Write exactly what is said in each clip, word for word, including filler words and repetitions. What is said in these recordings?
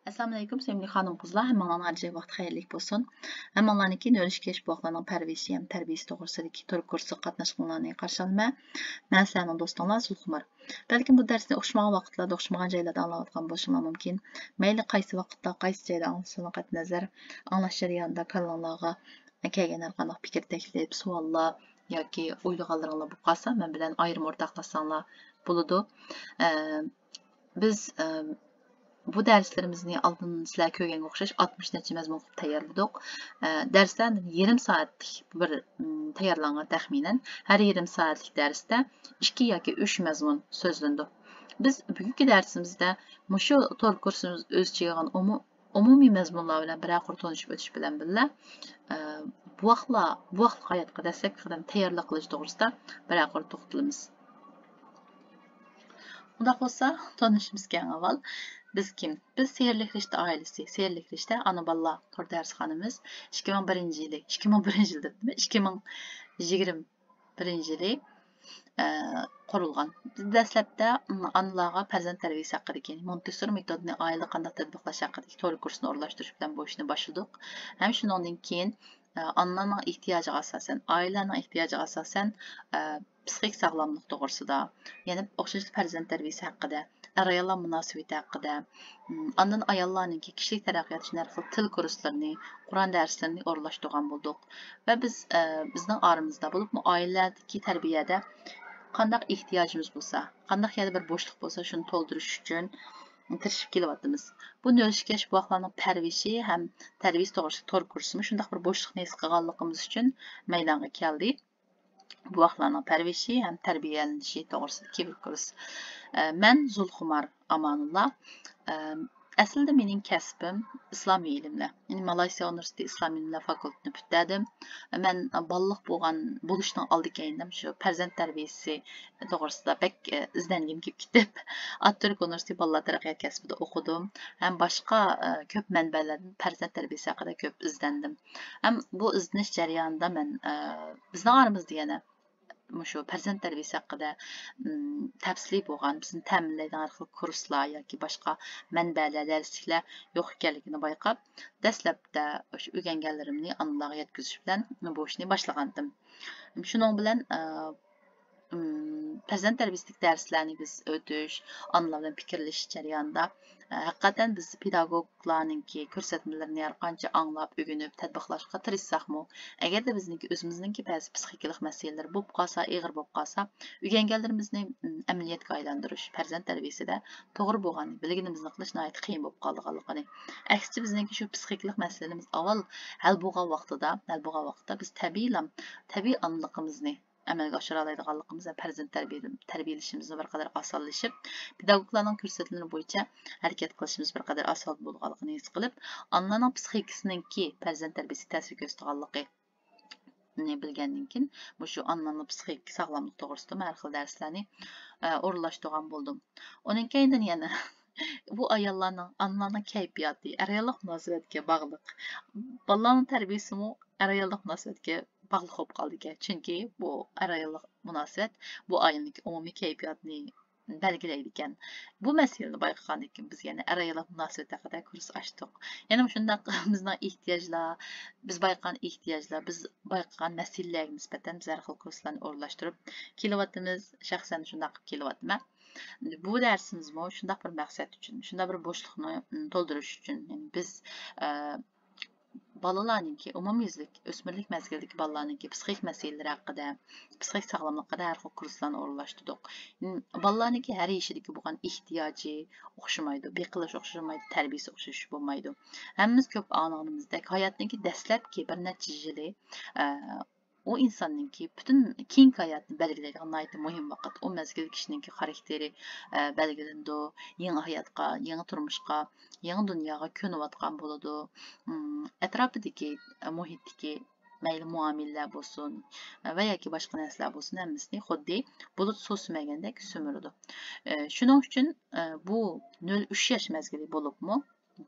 ئەسسالامۇئەلەيكۇم، سۆيۈملۈك خانىم-قىزلار، ھەممىڭلارنىڭ ئاجايىپ ۋاقتى خەيرلىك بولسۇن. ھەممىڭلارنىڭكى نۆل ئىككى ياش بوۋاقلارنىڭ پەرۋىشى ھەم تەربىيىسى توغرىسىدىكى تور كۇرسىغا قاتناشقىنىڭلارنى قارشى ئالىمەن. مەن سىلەرنىڭ دوستۇڭلار زۇلخۇمار. بەلكىم بۇ دەرسنى ئوخشىمىغان ۋاقىتلاردا، ئوخشىمىغان جايلاردا ئاڭلاۋاتقان بولۇشۇڭلار مۇمكىن. مەيلى قايسى ۋاقىتتا، قايسى جايدا ئاڭلىسىڭلار قەتئىينەزەر، ئاڭلاش جەريانىدا كاللاڭلارغا كەلگەن ھەر قانداق پىكىر، تەكلىپ، سوئاللار ياكى ئويلىغانلىرىڭلار بولۇپ قالسا، مەن بىلەن ئايرىم ئورتاقلاشساڭلار بولىدۇ. ئە، بىز، ئە، بۇ دەرسلىرىمىزنى ئالدىن سىلەر كۆرگەنگە ئوخشاش ئاتمىش نەچچە مەزمۇن قىلىپ تەييارلىدۇق. ئە، دەرسلەر يېرىم سائەتلىك بىر، م، تەييارلانغان تەخمىنەن. ھەر يېرىم سائەتلىك دەرستە ئىككى ياكى ئۈچ مەزمۇن سۆزلىنىدۇ. بىز بۈگۈنكى دەرسىمىزدە مۇشۇ تور كۇرسىمىز ئۆز ئىچىگە ئالغان ئومۇ-، ئومۇمىي مەزمۇنلار بىلەن بىرەر قۇر تونۇشۇپ ئۆتۈش بىلەن بىللە، ئە، بوۋاقلار، بوۋاقلىق ھاياتقا دەسلەپكى قەدەم تەييارلىق قىلىش توغرىسىدا بىرەر قۇر توختىلىمىز. ئۇنداق بولسا، تونۇشىمىز ئەڭ ئاۋۋال. بىز كىم؟ بىز سېھىرلىك رىشتە ئائىلىسى، سېھىرلىك رىشتە ئانا بالىلار تور دەرسخانىمىز. ئىككى مىڭ بىرىنچى يىلى، ئىككى مىڭ بىرىنچى يىل دېدىم، ئىككى مىڭ يىگىرمە بىرىنچى يىلى، ئە، قۇرۇلغان. بىز دەسلەپتە، م، ئانىلارغا پەرزەنت تەربىيەسى ھەققىدىكى، مونتېسسورى مېتودىنى ئائىلىدە قانداق تەتبىقلاش ھەققىدىكى تور كۇرسىنى ئورۇنلاشتۇرۇش بىلەن بۇ ئىشنى باشلىدۇق. ھەم شۇنىڭدىن كېيىن، ئە، ئانىلارنىڭ ئېھتىياجىغا ئاساسەن، ئائىلىلەرنىڭ ئېھتىياجىغا ئاساسەن، ئە، پسىخىك ساغلاملىق توغرىسىدا، يەنە ئوخشاشلا پەرزەنت تەربىيەسى ھەققىدە، ئەر-ئاياللار مۇناسىۋىتى ھەققىدە، م، ئاندىن ئاياللارنىڭكى كىشىلىك تەرەققىيات ئۈچۈن ھەر خىل تىل كۇرسلىرىنى، قۇرئان دەرسلىرىنى ئورۇنلاشتۇرغان بولدۇق. ۋە بىز، ئە، بىزنىڭ ئارىمىزدا، بولۇپمۇ ئائىلىلەردىكى تەربىيەدە قانداق ئېھتىياجىمىز بولسا، قانداق يەردە بىر بوشلۇق بولسا، شۇنى تولدۇرۇش ئۈچۈن تىرىشىپ كېلىۋاتىمىز. بۇ نۆل ئىككى ياش بوۋاقلارنىڭ پەرۋىشى ھەم تەربىيەسى توغرىسىدا تور كۇرسىمۇ شۇنداق بىر بوشلۇقنى ھېس قىلغانلىقىمىز ئۈچۈن مەيدانغا كەلدى. بوۋاقلارنىڭ پەرۋىشى ھەم تەربىيەلىنىشى توغرىسىدىكى بىر كۇرس. ئە، مەن زۇلخۇمار ئامانۇللا. ئە، ئەسلىدە مېنىڭ كەسپىم ئىسلامىي ئىلىملەر. يەنى مالايسىيا ئۇنىۋېرسىتېتى ئىسلامىي ئىلىملەر فاكۇلتېتىنى پۈتتۈردۈم. مەن بالىلىق بولغان، بولۇشنىڭ ئالدى كەينىدە شۇ پەرزەنت تەربىيەسى توغرىسىدا بەك، ئە، ئىزدەنگۈم كېلىپ كېتىپ، ئاتاتۈرك ئۇنىۋېرسىتېتى بالىلار تەرەققىيات كەسپىدە ئوقۇدۇم. ھەم باشقا، ئە، كۆپ مەنبەلەردىن پەرزەنت تەربىيەسى ھەققىدە كۆپ ئىزدەندىم. ھەم بۇ ئىزدىنىش جەريانىدا مەن، ئە، بىزنىڭ ئارىمىزدا يەنە مۇشۇ پەرزەنت تەربىيەسى ھەققىدە، ئىم، تەپسىلىي بولغان، بىزنى تەمىنلەيدىغان ھەر خىل كۇرسلار ياكى باشقا مەنبەلەر، دەرسلىكلەر يوق ئىكەنلىكىنى بايقاپ، دەسلەپتە ئاشۇ ئۆگەنگەنلىرىمنى ئانىلارغا يەتكۈزۈش بىلەن بۇ ئىشنى باشلىغانىدىم. شۇنىڭ بىلەن، ئە، ئىم، پەرزەنت تەربىيەسىدىكى دەرسلەرنى بىز ئۆتۈش، ئانىلار بىلەن پىكىرلىشىش جەريانىدا، ئە، ھەقىقەتەن بىز پېداگوگلارنىڭكى كۆرسەتمىلىرىنى ھەر قانچە ئاڭلاپ، ئۆگىنىپ، تەتبىقلاشقا تىرىشساقمۇ، ئەگەردە بىزنىڭكى ئۆزىمىزنىڭكى بەزى پسىخىكىلىق مەسىلىلىرى بولۇپ قالسا، ئېغىر بولۇپ قالسا، ئۆگەنگەنلىرىمىزنى، ئىم، ئەمەلىيەتكە ئايلاندۇرۇش، پەرزەنت تەربىيەسىدە توغرا بولغاننى، بىلگىنىمىزنى قىلىش ناھايىتى قىيىن بولۇپ قالىدىغانلىقىنى. ئەكسىچە، بىزنىڭكى شۇ پسىخىكىلىق مەسىلىلىرىمىز ئاۋۋال ھەل بولغان ۋاقتىدا، ھەل بولغان ۋاقىتتا بىز تەبىئىيلا، تەبىئىي ئانىلىقىمىزنى ئەمەلگە ئاشۇرالايدىغانلىقىمىز ۋە پەرزەنت تەربىيە-، تەربىيەلىشىمىزنىڭ بىر قەدەر ئاسانلىشىپ، پېداگوگلارنىڭ كۆرسەتمىلىرى بويىچە ھەرىكەت قىلىشىمىز بىر قەدەر ئاسان بولىدىغانلىقىنى ھېس قىلىپ، ئانىلارنىڭ پسىخىكىسىنىڭكى پەرزەنت تەربىيەسىگە تەسىر كۆرسىتىدىغانلىقىنى بىلگەندىن كېيىن، مۇشۇ ئانىلارنىڭ پسىخىكىلىق ساغلاملىقى توغرىسىدا ھەر خىل دەرسلەرنى، ئە، ئورۇنلاشتۇرغان بولدۇم. ئۇنىڭ كەينىدىن يەنە بۇ ئاياللارنىڭ، ئانىلارنىڭ كەيپىياتى ئەر-ئاياللىق مۇناسىۋەتكە باغلىق. بالىلارنىڭ تەربىيەسىمۇ ئەر-ئاياللىق مۇناسىۋەتكە باغلىق بولۇپ قالىدىكەن. چۈنكى بۇ ئەر-ئاياللىق مۇناسىۋەت بۇ ئائىلىنىڭكى ئومۇمىي كەيپىياتىنى بەلگىلەيدىكەن. بۇ مەسىلىنى بايقىغاندىن كېيىن بىز يەنە ئەر-ئاياللىق مۇناسىۋەت ھەققىدە كۇرس ئاچتۇق. يەنە مۇشۇنداق بىزنىڭ ئېھتىياجلار، بىز بايقىغان ئېھتىياجلار، بىز بايقىغان مەسىلىلەرگە نىسبەتەن بىز ھەر خىل كۇرسلارنى ئورۇنلاشتۇرۇپ كېلىۋاتىمىز. شەخسەن شۇنداق قىلىپ كېلىۋاتىمەن. بۇ دەرسىمىزمۇ شۇنداق بىر مەقسەت ئۈچۈن، شۇنداق بىر بوشلۇقنى، م، تولدۇرۇش ئۈچۈن، يەنى بىز، ئە، بالىلارنىڭكى، ئومۇميۈزلۈك ئۆسمۈرلۈك مەزگىلدىكى بالىلارنىڭكى پسىخىك مەسىلىلىرى ھەققىدە، پسىخىك ساغلاملىق ھەققىدە ھەر خىل كۇرسلارنى ئورۇنلاشتۇردۇق. م، بالىلارنىڭكى ھەر يېشىدىكى بولغان ئېھتىياجى ئوخشىمايدۇ، بېقىلىشى ئوخشىمايدۇ، تەربىيەسى ئوخشىشى بولمايدۇ. ھەممىمىز كۆپ ئاڭلىغىنىمىزدەك، ھاياتنىڭكى دەسلەپكى بىر نەچچە يىلى، ئە، ئۇ ئىنساننىڭكى پۈتۈن كېيىنكى ھاياتىنى بەلگىلەيدىغان ناھايىتى مۇھىم ۋاقىت. ئۇ مەزگىل كىشىنىڭكى خاراكتېرى، ئە، بەلگىلىنىدۇ، يېڭى ھاياتقا، يېڭى تۇرمۇشقا، يېڭى دۇنياغا كۆنۈۋاتقان بولىدۇ. ئىم، ئەتراپىدىكى، ئە، مۇھىتتىكى مەيلى مۇئامىلىلەر بولسۇن، ئە، ۋە ياكى باشقا نەرسىلەر بولسۇن، ھەممىسىنى خۇددى بۇلۇت سۇ سۈمۈرگەندەك سۈمۈرىدۇ. ئە، شۇنىڭ ئۈچۈن، ئە، بۇ نۆل ئۈچ ياش مەزگىلى بولۇپمۇ،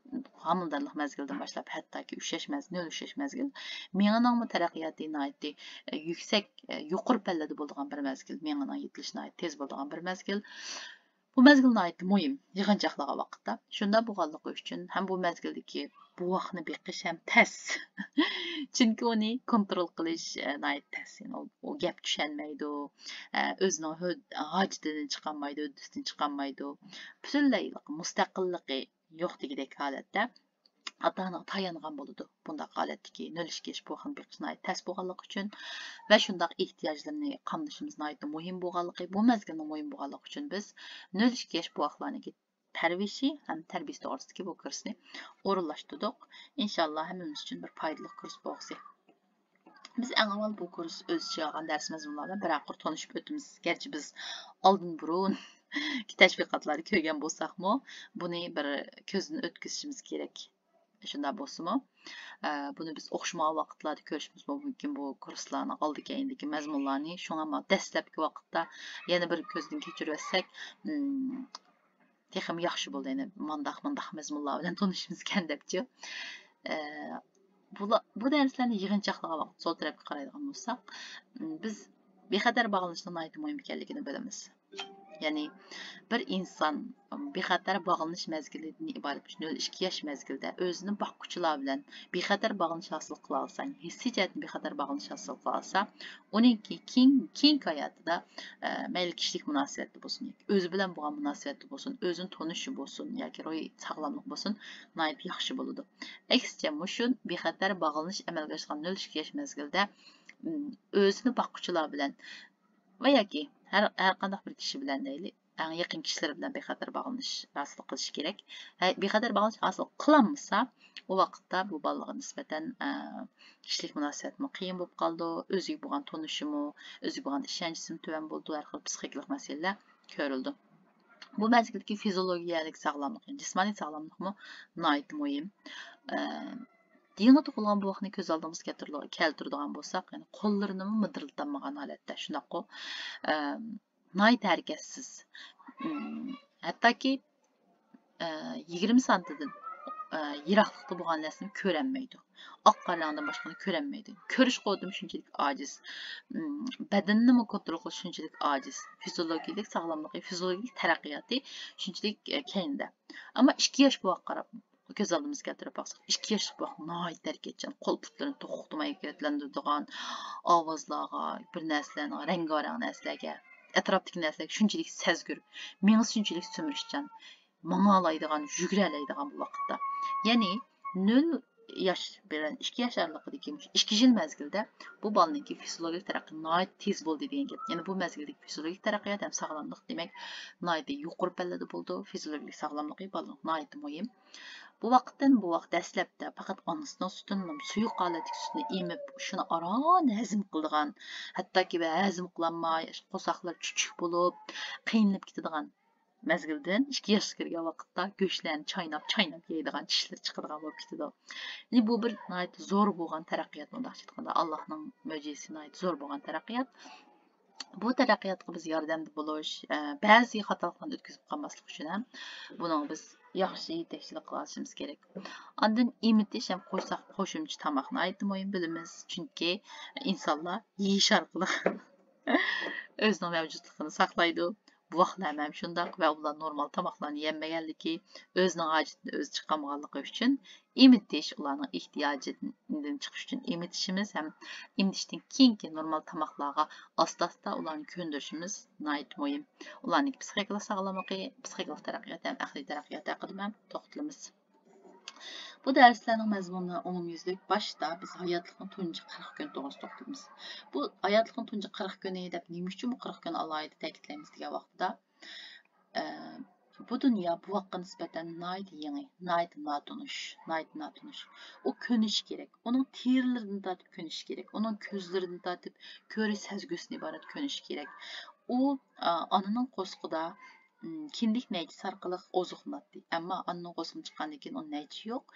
ھامىلىدارلىق مەزگىلىدىن باشلاپ ھەتتاكى ئۈچ ياش مەز-، نۆل ئۈچ ياش مەزگىل مېڭىنىڭمۇ تەرەققىياتى ناھايىتى، ئە، يۈكسەك، ئە، يۇقىرى پەللىدە بولىدىغان بىر مەزگىل، مېڭىنىڭ يېتىلىشى ناھايىتى تېز بولىدىغان بىر مەزگىل. بۇ مەزگىل ناھايىتى مۇھىم، يىغىنچاقلىغان ۋاقىتتا. شۇنداق بولغانلىقى ئۈچۈن ھەم بۇ مەزگىلدىكى بوۋاقنى بېقىش ھەم تەس. چۈنكى ئۇنى كونترول قىلىش، ئە، ناھايىتى تەس. يەنى ئۇ، ئۇ گەپ چۈشەنمەيدۇ، ئە، ئۆزىنىڭ ھۆد-، ھاجىتىدىن چىقالمايدۇ، ھۆددىسىدىن چىقالمايدۇ. پۈتۈنلەي مۇستەقىللىقى يوق دېگۈدەك ھالەتتە. ئاتا-ئانىغا تايانغان بولىدۇ. بۇنداق ھالەتتىكى نۆل ئىككى ياش بوۋاقنى بېقىش ناھايىتى تەس بولغانلىقى ئۈچۈن ۋە شۇنداق ئېھتىياجلىرىنى قامدىشىمىز ناھايىتى مۇھىم بولغانلىقى، بۇ مەزگىلنىڭ مۇھىم بولغانلىقى ئۈچۈن بىز نۆل ئىككى ياش بوۋاقلارنىڭكى تەربىيىسى ھەم تەربىيىسى توغرىسىدىكى بۇ كۇرسنى ئورۇنلاشتۇردۇق. ئىنشاللا ھەممىمىز ئۈچۈن بىر پايدىلىق كۇرس بولغۇسى. بىز ئەڭ ئاۋۋال بۇ كۇرس ئۆز ئىچىگە ئالغان دەرس مەزمۇنلار بىلەن بىرەر قۇر تونۇشۇپ ئۆتىمىز. گەرچە بىز ئالدىن بۇرۇن تەشۋىقاتلاردا كۆرگەن بولساقمۇ، بۇنى بىر كۆزدىن ئۆتكۈزۈشىمىز كېرەك. شۇنداق بولسىمۇ، ئە، بۇنى بىز ئوخشىمىغان ۋاقىتلاردا كۆرۈشىمىزمۇ مۇمكىن، بۇ كۇرسلارنىڭ ئالدى كەينىدىكى مەزمۇنلارنى. شۇڭا ما دەسلەپكى ۋاقىتتا يەنە بىر كۆزدىن كەچۈرۈۋەتسەك، ئىم، تېخىمۇ ياخشى بولىدۇ. يەنە مانداق، مانداق مەزمۇنلار بىلەن تونۇشىمىزكەن دەپچۇ. ئە، بۇلا-، بۇ دەرسلەرنى يىغىنچاقلىغان ۋاقىت سول تەرەپكە قارايدىغان بولساق، ئىم، بىز بىخەتەر باغلىنىشنىڭ ناھايىتى مۇھىم ئىكەنلىكىنى بىلىمىز. يەنى بىر ئىنسان بىخەتەر باغلىنىش مەزگىلىدىن ئىبارەت نۆل ئىككى ياش مەزگىلدە ئۆزىنى باققۇچىلار بىلەن بىخەتەر باغلىنىش ھاسىل قىلالىسا، ھېسسىي جەھەتتىن بىخەتەر باغلىنىش ھاسىل قىلالىسا، ئۇنىڭكى كېيىن-، كېيىنكى ھاياتىدا، ئە، مەيلى كىشىلىك مۇناسىۋەتتە بولسۇن ياكى ئۆزى بىلەن بولغان مۇناسىۋەتتە بولسۇن، ئۆزىنى تونۇشى بولسۇن ياكى روھىي ساغلاملىق بولسۇن، ناھايىتى ياخشى بولىدۇ. ئەكسىچە، مۇشۇ بىخەتەر باغلىنىش ئەمەلگە ئاشقان نۆل ئىككى ياش مەزگىلدە، ئىم، ئۆزىنى باققۇچىلار بىلەن ۋە ياكى ھەر، ھەر قانداق بىر كىشى بىلەن دەيلى، ئەڭ يېقىن كىشىلىرى بىلەن بىخەتەر باغلىنىش ھاسىل قىلىشى كېرەك. ھە، بىخەتەر باغلىنىش ھاسىل قىلالمىسا، ئۇ ۋاقىتتا بۇ بالىغا نىسبەتەن، ئە، كىشىلىك مۇناسىۋەتمۇ قىيىن بولۇپ قالىدۇ، ئۆزىگە بولغان تونۇشىمۇ، ئۆزىگە بولغان ئىشەنچىسىمۇ تۆۋەن بولىدۇ، ھەر خىل پسىخىكىلىق مەسىلىلەر كۆرۈلىدۇ. بۇ مەزگىلدىكى فىزىولوگىيەلىك ساغلاملىق، يەنى جىسمانىي ساغلاملىقمۇ ناھايىتى مۇھىم. ئە، يېڭى تۇغۇلغان بوۋاقنى كۆز ئالدىمىزغا كەلتۈرىدىغان، كەلتۈرىدىغان بولساق، يەنى قوللىرىنىمۇ مىدىرلىتالمىغان ھالەتتە، شۇنداققۇ، ئە، ناھايىتى ھەرىكەتسىز. ئىم، ھەتتاكى، ئە، يىگىرمە سانتىدىن، ئە، يىراقلىقتا بولغان نەرسىنى كۆرەلمەيدۇ. ئاق قارا رەڭدىن باشقىنى كۆرەلمەيدۇ. كۆرۈش قۇۋۋىتىمۇ شۇنچىلىك ئاجىز. ئىم، بەدىنىنىمۇ كونترول قىلىش شۇنچىلىك ئاجىز. فىزىولوگىيەلىك ساغلاملىقى، فىزىولوگىيەلىك تەرەققىياتى شۇنچىلىك، ئە، كەينىدە. ئەمما ئىككى ياش بوۋاققا قاراپ، كۆز ئالدىمىزغا كەلتۈرۈپ باقساق، ئىككى ياشلىق بوۋاق ناھايىتى ھەرىكەتچان، قول پۇتلىرىنى توختىماي ھەرىكەتلەندۈرىدىغان، ئاۋازلارغا، بىر نەرسىلەرنىڭ، رەڭگارەڭ نەرسىلەرگە، ئەتراپتىكى نەرسىلەرگە شۇنچىلىك سەزگۈر، مېڭىسى شۇنچىلىك سۈمۈرۈشچان، ماڭالايدىغان، يۈگۈرەلەيدىغان بۇ ۋاقىتتا. يەنى نۆل ياش بىلەن ئىككى ياش ئارىلىقىدىكى مۇشۇ ئىككى يىل مەزگىلدە بۇ بالىنىڭكى فىزىولوگىك تەرەققىياتى ناھايىتى تېز بولدى دېگەن گەپ. يەنى بۇ مەزگىلدىكى فىزىولوگىك تەرەققىيات ھەم ساغلاملىق، دېمەك، ناھايىتى يۇقىرى پەللىدە بولىدۇ. فىزىولوگىك ساغلاملىقى بالىنىڭ ناھايىتى مۇھىم. بۇ ۋاقىتتىن بۇ ۋاقىت دەسلەپتە پەقەت ئانىسىنىڭ سۈتىنىلا، سۇيۇق ھالەتتىكى سۈتىنى ئېمىپ، شۇنى ئاران ھەزىم قىلىدىغان، ھەتتاكى ھەزىم قىلالماي، قورساقلىرى چۈچۈك بولۇپ، قىينىلىپ كېتىدىغان مەزگىلدىن ئىككى ياشقا كىرگەن ۋاقىتتا گۆشلەرنى چايناپ، چايناپ يەيدىغان چىشلىرى چىقىدىغان بولۇپ كېتىدۇ. يەنى بۇ بىر ناھايىتى زور بولغان تەرەققىيات، مۇنداقچە ئېيتقاندا، ئاللاھنىڭ مۆجىزىسى ناھايىتى زور بولغان تەرەققىيات. بۇ تەرەققىياتقا بىز ياردەمدە بولۇش، ئە، بەزى خاتالىقلارنى ئۆتكۈزۈپ قالماسلىق ئۈچۈن ھەم بۇنىڭغا بىز ياخشى يېتەكچىلىك قىلىۋالىشىمىز كېرەك. ئاندىن ئېمىتىش ھەم قورساق، قوشۇمچە تاماق ناھايىتى مۇھىم، بىلىمىز، چۈنكى ئىنسانلار يېيىش ئارقىلىق ئۆزىنىڭ مەۋجۇتلۇقىنى ساقلايدۇ. بوۋاقلار ھەم شۇنداق ۋە ئۇلار نورمال تاماقلارنى يەممىگەنلىكى، ئۆزىنىڭ ھاجىتىنى ئۆزى چىقالمىغانلىقى ئۈچۈن ئېمىتىش، ئۇلارنىڭ ئېھتىياجىدىن چىقىش ئۈچۈن ئېمىتىشىمىز ھەم ئېمىتىشتىن كېيىنكى نورمال تاماقلارغا ئاستا-ئاستا ئۇلارنى كۆندۈرۈشىمىز ناھايىتى مۇھىم. ئۇلارنىڭ پسىخىكىلىق ساغلاملىقى، پسىخىكىلىق تەرەققىياتى ھەم ئەقلىي تەرەققىياتى ھەققىدە ھەم توختىلىمىز. بۇ دەرسلەرنىڭ مەزمۇنى ئومۇميۈزلۈك. باشتا بىز ھاياتلىقنىڭ تۇنجى قىرىق كۈنى توغرىسىدا توختىلىمىز. بۇ ھاياتلىقنىڭ تۇنجى قىرىق كۈنى دەپ نېمە ئۈچۈن بۇ قىرىق كۈننى ئالاھىدە تەكىتلەيمىز دېگەن ۋاقتىدا، ئە، بۇ دۇنيا بۇ ۋاقىتقا نىسبەتەن ناھايىتى يېڭى، ناھايىتى ناتونۇش، ناھايىتى ناتونۇش. ئۇ كۆنۈشى كېرەك. ئۇنىڭ تېرىلىرىدىن تارتىپ كۆنۈشى كېرەك. ئۇنىڭ كۆزلىرىدىن تارتىپ كۆرۈش سەزگۈسىدىن ئىبارەت كۆنۈشى كېرەك. ئۇ، ئا، ئانىنىڭ قورسىقىدا، م، كىندىك نەيچىسى ئارقىلىق ئوزۇقلىناتتى. ئەمما ئانىنىڭ قورسىقىدىن چىققاندىن كېيىن ئۇنىڭ نەيچىسى يوق.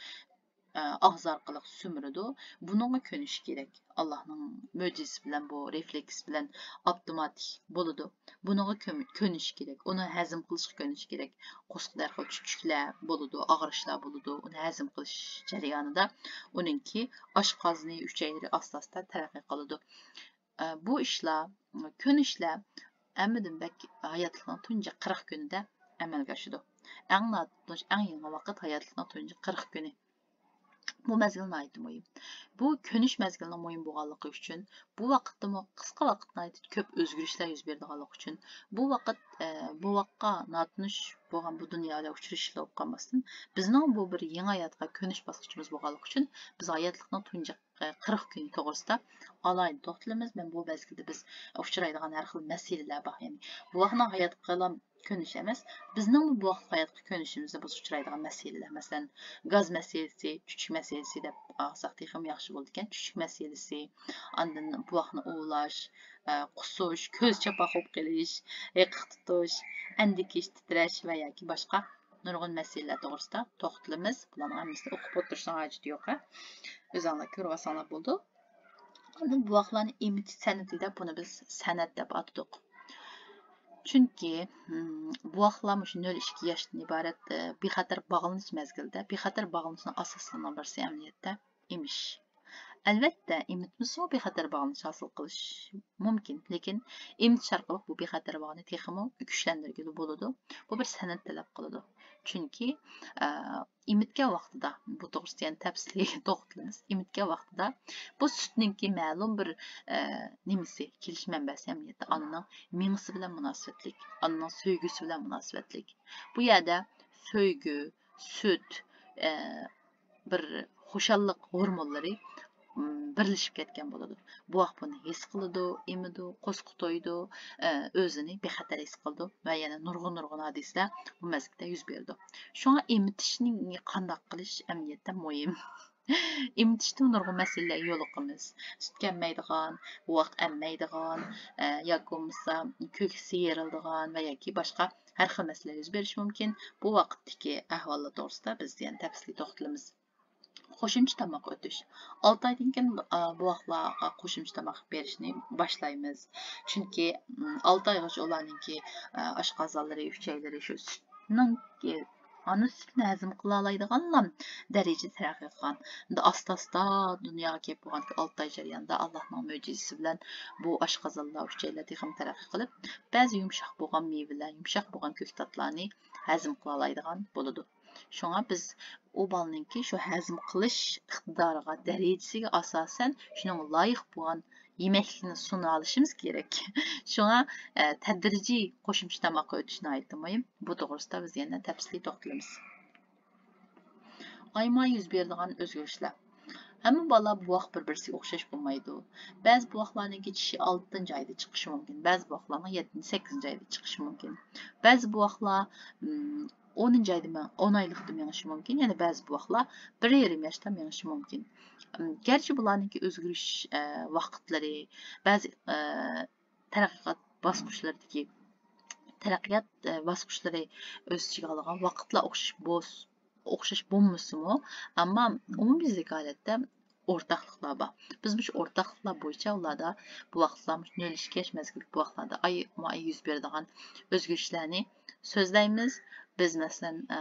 ئا، ئاغزى ئارقىلىق سۈمۈرىدۇ. بۇنىڭغا كۆنۈشى كېرەك. ئاللاھنىڭ مۆجىزىسى بىلەن بۇ رېفلېكس بىلەن ئاپتوماتىك بولىدۇ. بۇنىڭغا كۆم-، كۆنۈشى كېرەك. ئۇنى ھەزىم قىلىشقا كۆنۈشى كېرەك. قورسىقىدا ھەر خىل چۈچۈكلەر بولىدۇ، ئاغرىشلار بولىدۇ. ئۇنى ھەزىم قىلىش جەريانىدا ئۇنىڭكى ئاشقازىنى، ئۈچەيلىرى ئاستا-ئاستا تەرەققىي قىلىدۇ. ئە، بۇ ئىشلار، كۆنۈشلەر ھەممىدىن بەك ھاياتلىقنىڭ تۇنجى قىرىق كۈنىدە ئەمەلگە ئاشىدۇ. ئەڭ ناتونۇش، ئەڭ يېڭى ۋاقىت ھاياتلىقنىڭ تۇنجى قىرىق كۈنى. بۇ مەزگىل ناھايىتى مۇھىم. بۇ كۆنۈش مەزگىلىنىڭ مۇھىم بولغانلىقى ئۈچۈن، بۇ ۋاقىتتىمۇ قىسقا ۋاقىت ناھايىتى كۆپ ئۆزگىرىشلەر يۈز بېرىدىغانلىقى ئۈچۈن، بۇ ۋاقىت، ئە، بۇ ۋاقىتقا ناتونۇش بولغان بۇ دۇنيا بىلەن ئۇچرىشىشلا بولۇپ قالماستىن، بىزنىڭ بۇ بىر يېڭى ھاياتقا كۆنۈش باسقۇچىمىز بولغانلىقى ئۈچۈن، بىز ھاياتلىقنىڭ تۇنجى، ئە، قىرىق كۈنى توغرىسىدا ئالاھىدە توختىلىمىز. مەن بۇ مەزگىلدە بىز ئۇچرايدىغان ھەر خىل مەسىلىلەر بار. يەنى بوۋاقنىڭ ھاياتقىلا كۆنۈش ئەمەس، بىزنىڭمۇ بوۋاقلىق ھاياتقا كۆنۈشىمىزدە بىز ئۇچرايدىغان مەسىلىلەر، مەسىلەن، گاز مەسىلىسى، چۈچۈك مەسىلىسى دەپ ئالساق تېخىمۇ ياخشى بولىدىكەن. چۈچۈك مەسىلىسى، ئاندىن بوۋاقنى ئۇۋۇلاش، ئە، قۇسۇش، كۆز چاپاق بولۇپ قېلىش، ھېقىق تۇتۇش، ئەندىكىش، تىترەش ۋە ياكى باشقا نۇرغۇن مەسىلىلەر توغرىسىدا توختىلىمىز. بۇلارنىڭ ھەممىسىنى ئوقۇپ ئولتۇرۇشنىڭ ھاجىتى يوق، ھە؟ ئۆزۈڭلار كۆرۈۋالساڭلار بولىدۇ. ئاندىن بوۋاقلارنى ئېمىتىش سەنئىتى دەپ، بۇنى بىز سەنئەت دەپ ئاتىدۇق. چۈنكى، ھىم، بوۋاقلار مۇشۇ نۆل ئىككى ياشتىن ئىبارەت، ئە، بىخەتەر باغلىنىش مەزگىلىدە، بىخەتەر باغلىنىشنىڭ ئاساسلىرىنىڭ بىرسى ئەمەلىيەتتە ئېمىش. ئەلۋەتتە، ئېمىتمىسىمۇ بىخەتەر باغلىنىش ھاسىل قىلىش مۇمكىن، لېكىن ئېمىتىش ئارقىلىق بۇ بىخەتەر باغنى تېخىمۇ كۈچلەندۈرگىلى بولىدۇ. بۇ بىر سەنئەت تەلەپ قىلىدۇ. چۈنكى، ئە، ئېمىتكەن ۋاقتىدا، بۇ توغرىسىدا يەنە تەپسىلىي توختىلىمىز. ئېمىتكەن ۋاقتىدا بۇ سۈتنىڭكى مەلۇم بىر، ئە، نېمىسى، كېلىش مەنبەسى ئەمەلىيەتتە ئانىنىڭ مېڭىسى بىلەن مۇناسىۋەتلىك، ئانىنىڭ سۆيگۈسى بىلەن مۇناسىۋەتلىك. بۇ يەردە سۆيگۈ، سۈت، ئە، بىر خۇشاللىق ھورمونلىرى، م، بىرلىشىپ كەتكەن بولىدۇ. بوۋاق بۇنى ھېس قىلىدۇ، ئېمىدۇ، قورسىقى تويىدۇ، ئە، ئۆزىنى بىخەتەر ھېس قىلىدۇ ۋە يەنە نۇرغۇن، نۇرغۇن ھادىسىلەر بۇ مەزگىلدە يۈز بېرىدۇ. شۇڭا ئېمىتىشنى قانداق قىلىش ئەمەلىيەتتە مۇھىم. ئېمىتىشتە نۇرغۇن مەسىلىلەرگە يولۇقىمىز. سۈت كەممەيدىغان، بوۋاق ئەممەيدىغان، ئە، ياكى بولمىسا كۆكسى يېرىلىدىغان ۋە ياكى باشقا ھەر خىل مەسىلە يۈز بېرىشى مۇمكىن. بۇ ۋاقىتتىكى ئەھۋاللار توغرىسىدا بىز يەنە تەپسىلىي توختىلىمىز. قوشۇمچە تاماق ئۆتۈش. ئالتە ئايدىن كېيىن، ئا، بوۋاقلارغا قوشۇمچە تاماق بېرىشنى باشلايمىز. چۈنكى، م، ئالتە ئايغىچە ئۇلارنىڭكى، ئا، ئاشقازانلىرى، ئۈچەيلىرى شۇ سۈتنىڭ، ئانا سۈتىنى ھەزىم قىلالايدىغانلا دەرىجىدە تەرەققىي قىلغان. ئەمدى ئاستا-ئاستا دۇنياغا كېلىپ بولغاندىكىن ئالتە ئاي جەريانىدا ئاللاھنىڭ مۆجىزىسى بىلەن بۇ ئاشقازانلار، ئۈچەيلەر تېخىمۇ تەرەققىي قىلىپ، بەزى يۇمشاق بولغان مېۋىلەر، يۇمشاق بولغان كۆكتاتلارنى ھەزىم قىلالايدىغان بولىدۇ. شۇڭا بىز ئۇ بالىنىڭكى شۇ ھەزىم قىلىش ئىقتىدارىغا، دەرىجىسىگە ئاساسەن شۇنىڭغا لايىق بولغان يېمەكلىكنى سۇنالىشىمىز كېرەك. شۇڭا، ئە، تەدرىجىي قوشۇمچە تاماققا ئۆتۈش ناھايىتى مۇھىم. بۇ توغرىسىدا بىز يەنە تەپسىلىي توختىلىمىز. ئايما يۈز بېرىدىغان ئۆزگىرىشلەر. ھەممە بالا بوۋاق بىر-بىرسىگە ئوخشاش بولمايدۇ. بەزى بوۋاقلارنىڭكى چىشى ئالتىنچى ئايدا چىقىشى مۇمكىن، بەزى بوۋاقلارنىڭ يەتتىنچى، سەككىزىنچى ئايدا چىقىشى مۇمكىن. بەزى بوۋاقلار، ئىم، ئونىنچى ئايدا مېڭ-، ئون ئايلىقتا مېڭىشى مۇمكىن، يەنە بەزى بوۋاقلار بىر يېرىم ياشتا مېڭىشى مۇمكىن. ئىم، گەرچە بۇلارنىڭكى ئۆزگىرىش، ئە، ۋاقىتلىرى، بەزى، ئە، تەرەققىيات باسقۇچلىرىدىكى، تەرەققىيات، ئە، باسقۇچلىرى ئۆز ئىچىگە ئالغان ۋاقىتلار ئوخشاش بولس-، ئوخشاش بولمىسىمۇ، ئەمما ئومۇميۈزلۈك ھالەتتە ئورتاقلىقلار بار. بىز مۇشۇ ئورتاقلىقلار بويىچە ئۇلاردا بۇ ۋاقىتلار، مۇشۇ نۆل ئىككى ياش مەزگىلدىكى بۇ ۋاقىتلاردا ئايمۇ ئاي يۈز بېرىدىغان ئۆزگىرىشلەرنى سۆزلەيمىز. بىز، مەسىلەن، ئە،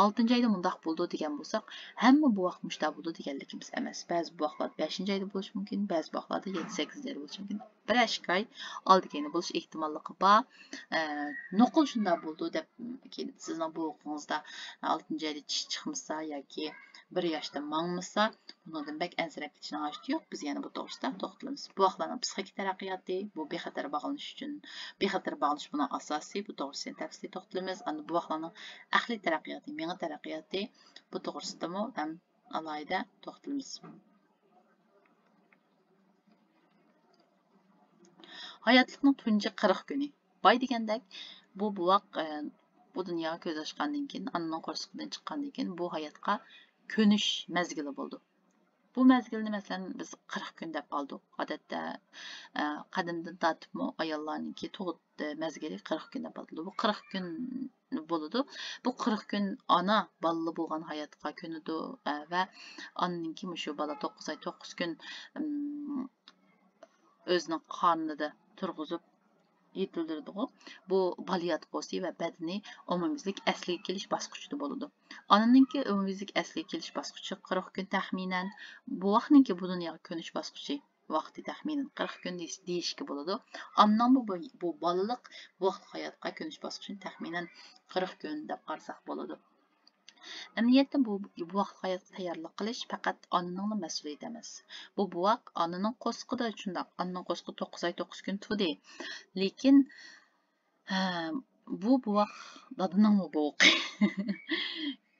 ئالتىنچى ئايدا مۇنداق بولىدۇ دېگەن بولساق، ھەممە بوۋاق مۇشۇنداق بولىدۇ دېگەنلىكىمىز ئەمەس. بەزى بوۋاقلار بەشىنچى ئايدا بولۇشى مۇمكىن، بەزى بوۋاقلاردا يەتتە، سەككىزىنچى ئايدا بولۇشى مۇمكىن. بىرەر ئىككى ئاي ئالدى كەينى بولۇش ئېھتىماللىقى بار. ئە، نوقۇل شۇنداق بولىدۇ دەپ، كېيىن سىزنىڭ بوۋىقىڭىزدا ئالتىنچى ئايدا چىش چىقمىسا ياكى بىر ياشتا ماڭمىسا، بۇنىڭدىن بەك ئەنسىرەپ كېتىشنىڭ ھاجىتى يوق. بىز يەنە بۇ توغرىسىدا توختىلىمىز. بوۋاقلارنىڭ پسىخىكا تەرەققىياتى، بۇ بىخەتەر باغلىنىش ئۈچۈن، بىخەتەر باغلىنىش بۇنىڭ ئاساسى، بۇ توغرىسىدا تەپسىلىي توختىلىمىز. ئاندىن بوۋاقلارنىڭ ئەقلىي تەرەققىياتى، مېڭە تەرەققىياتى، بۇ توغرىسىدىمۇ ھەم ئالاھىدە توختىلىمىز. ھاياتلىقنىڭ تۇنجى قىرىق كۈنى. باي دېگەندەك، بۇ بوۋاق، ئە، بۇ دۇنياغا كۆز ئاچقاندىن كېيىن، ئانىنىڭ قورسىقىدىن چىققاندىن كېيىن، بۇ ھاياتقا كۆنۈش مەزگىلى بولىدۇ. بۇ مەزگىلنى، مەسىلەن، بىز قىرىق كۈن دەپ ئالدۇق. ئادەتتە، ئە، قەدىمدىن تارتىپمۇ ئاياللارنىڭكى تۇغۇت، ئە، مەزگىلى قىرىق كۈن دەپ ئاتىلىدۇ. بۇ قىرىق كۈن بولىدۇ. بۇ قىرىق كۈن ئانا بالىلىق بولغان ھاياتقا كۆنىدۇ، ئە، ۋە ئانىنىڭكى مۇشۇ بالا توققۇز ئاي، توققۇز كۈن، ئىم، ئۆزىنىڭ قارنىدا تۇرغۇزۇپ يېتىلدۈرىدىغۇ. بۇ بالىياتقۇسى ۋە بەدىنى ئومۇميۈزلۈك ئەسلىگە كېلىش باسقۇچىدا بولىدۇ. ئانىنىڭكى ئومۇميۈزلۈك ئەسلىگە كېلىش باسقۇچى قىرىق كۈن تەخمىنەن. بوۋاقنىڭكى بۇ دۇنياغا كۆنۈش باسقۇچى ۋاقتى تەخمىنەن قىرىق كۈن دېيىش-، دېيىشكە بولىدۇ. ئانىنىڭ بۇ، بۇ، بۇ بالىلىق بوۋاقلىق ھاياتقا كۆنۈش باسقۇچىنى تەخمىنەن قىرىق كۈن دەپ قارىساق بولىدۇ. ئەمەلىيەتتە بۇ بوۋاقلىق ھاياتقا تەييارلىق قىلىش پەقەت ئانىنىڭلا مەسئۇلىيىتى ئەمەس. بۇ بوۋاق ئانىنىڭ قورسىقىدا، شۇنداق، ئانىنىڭ قورسىقىدا توققۇز ئاي، توققۇز كۈن تۇردى. لېكىن، ھە، بۇ بوۋاق دادىنىڭمۇ بوۋىقى.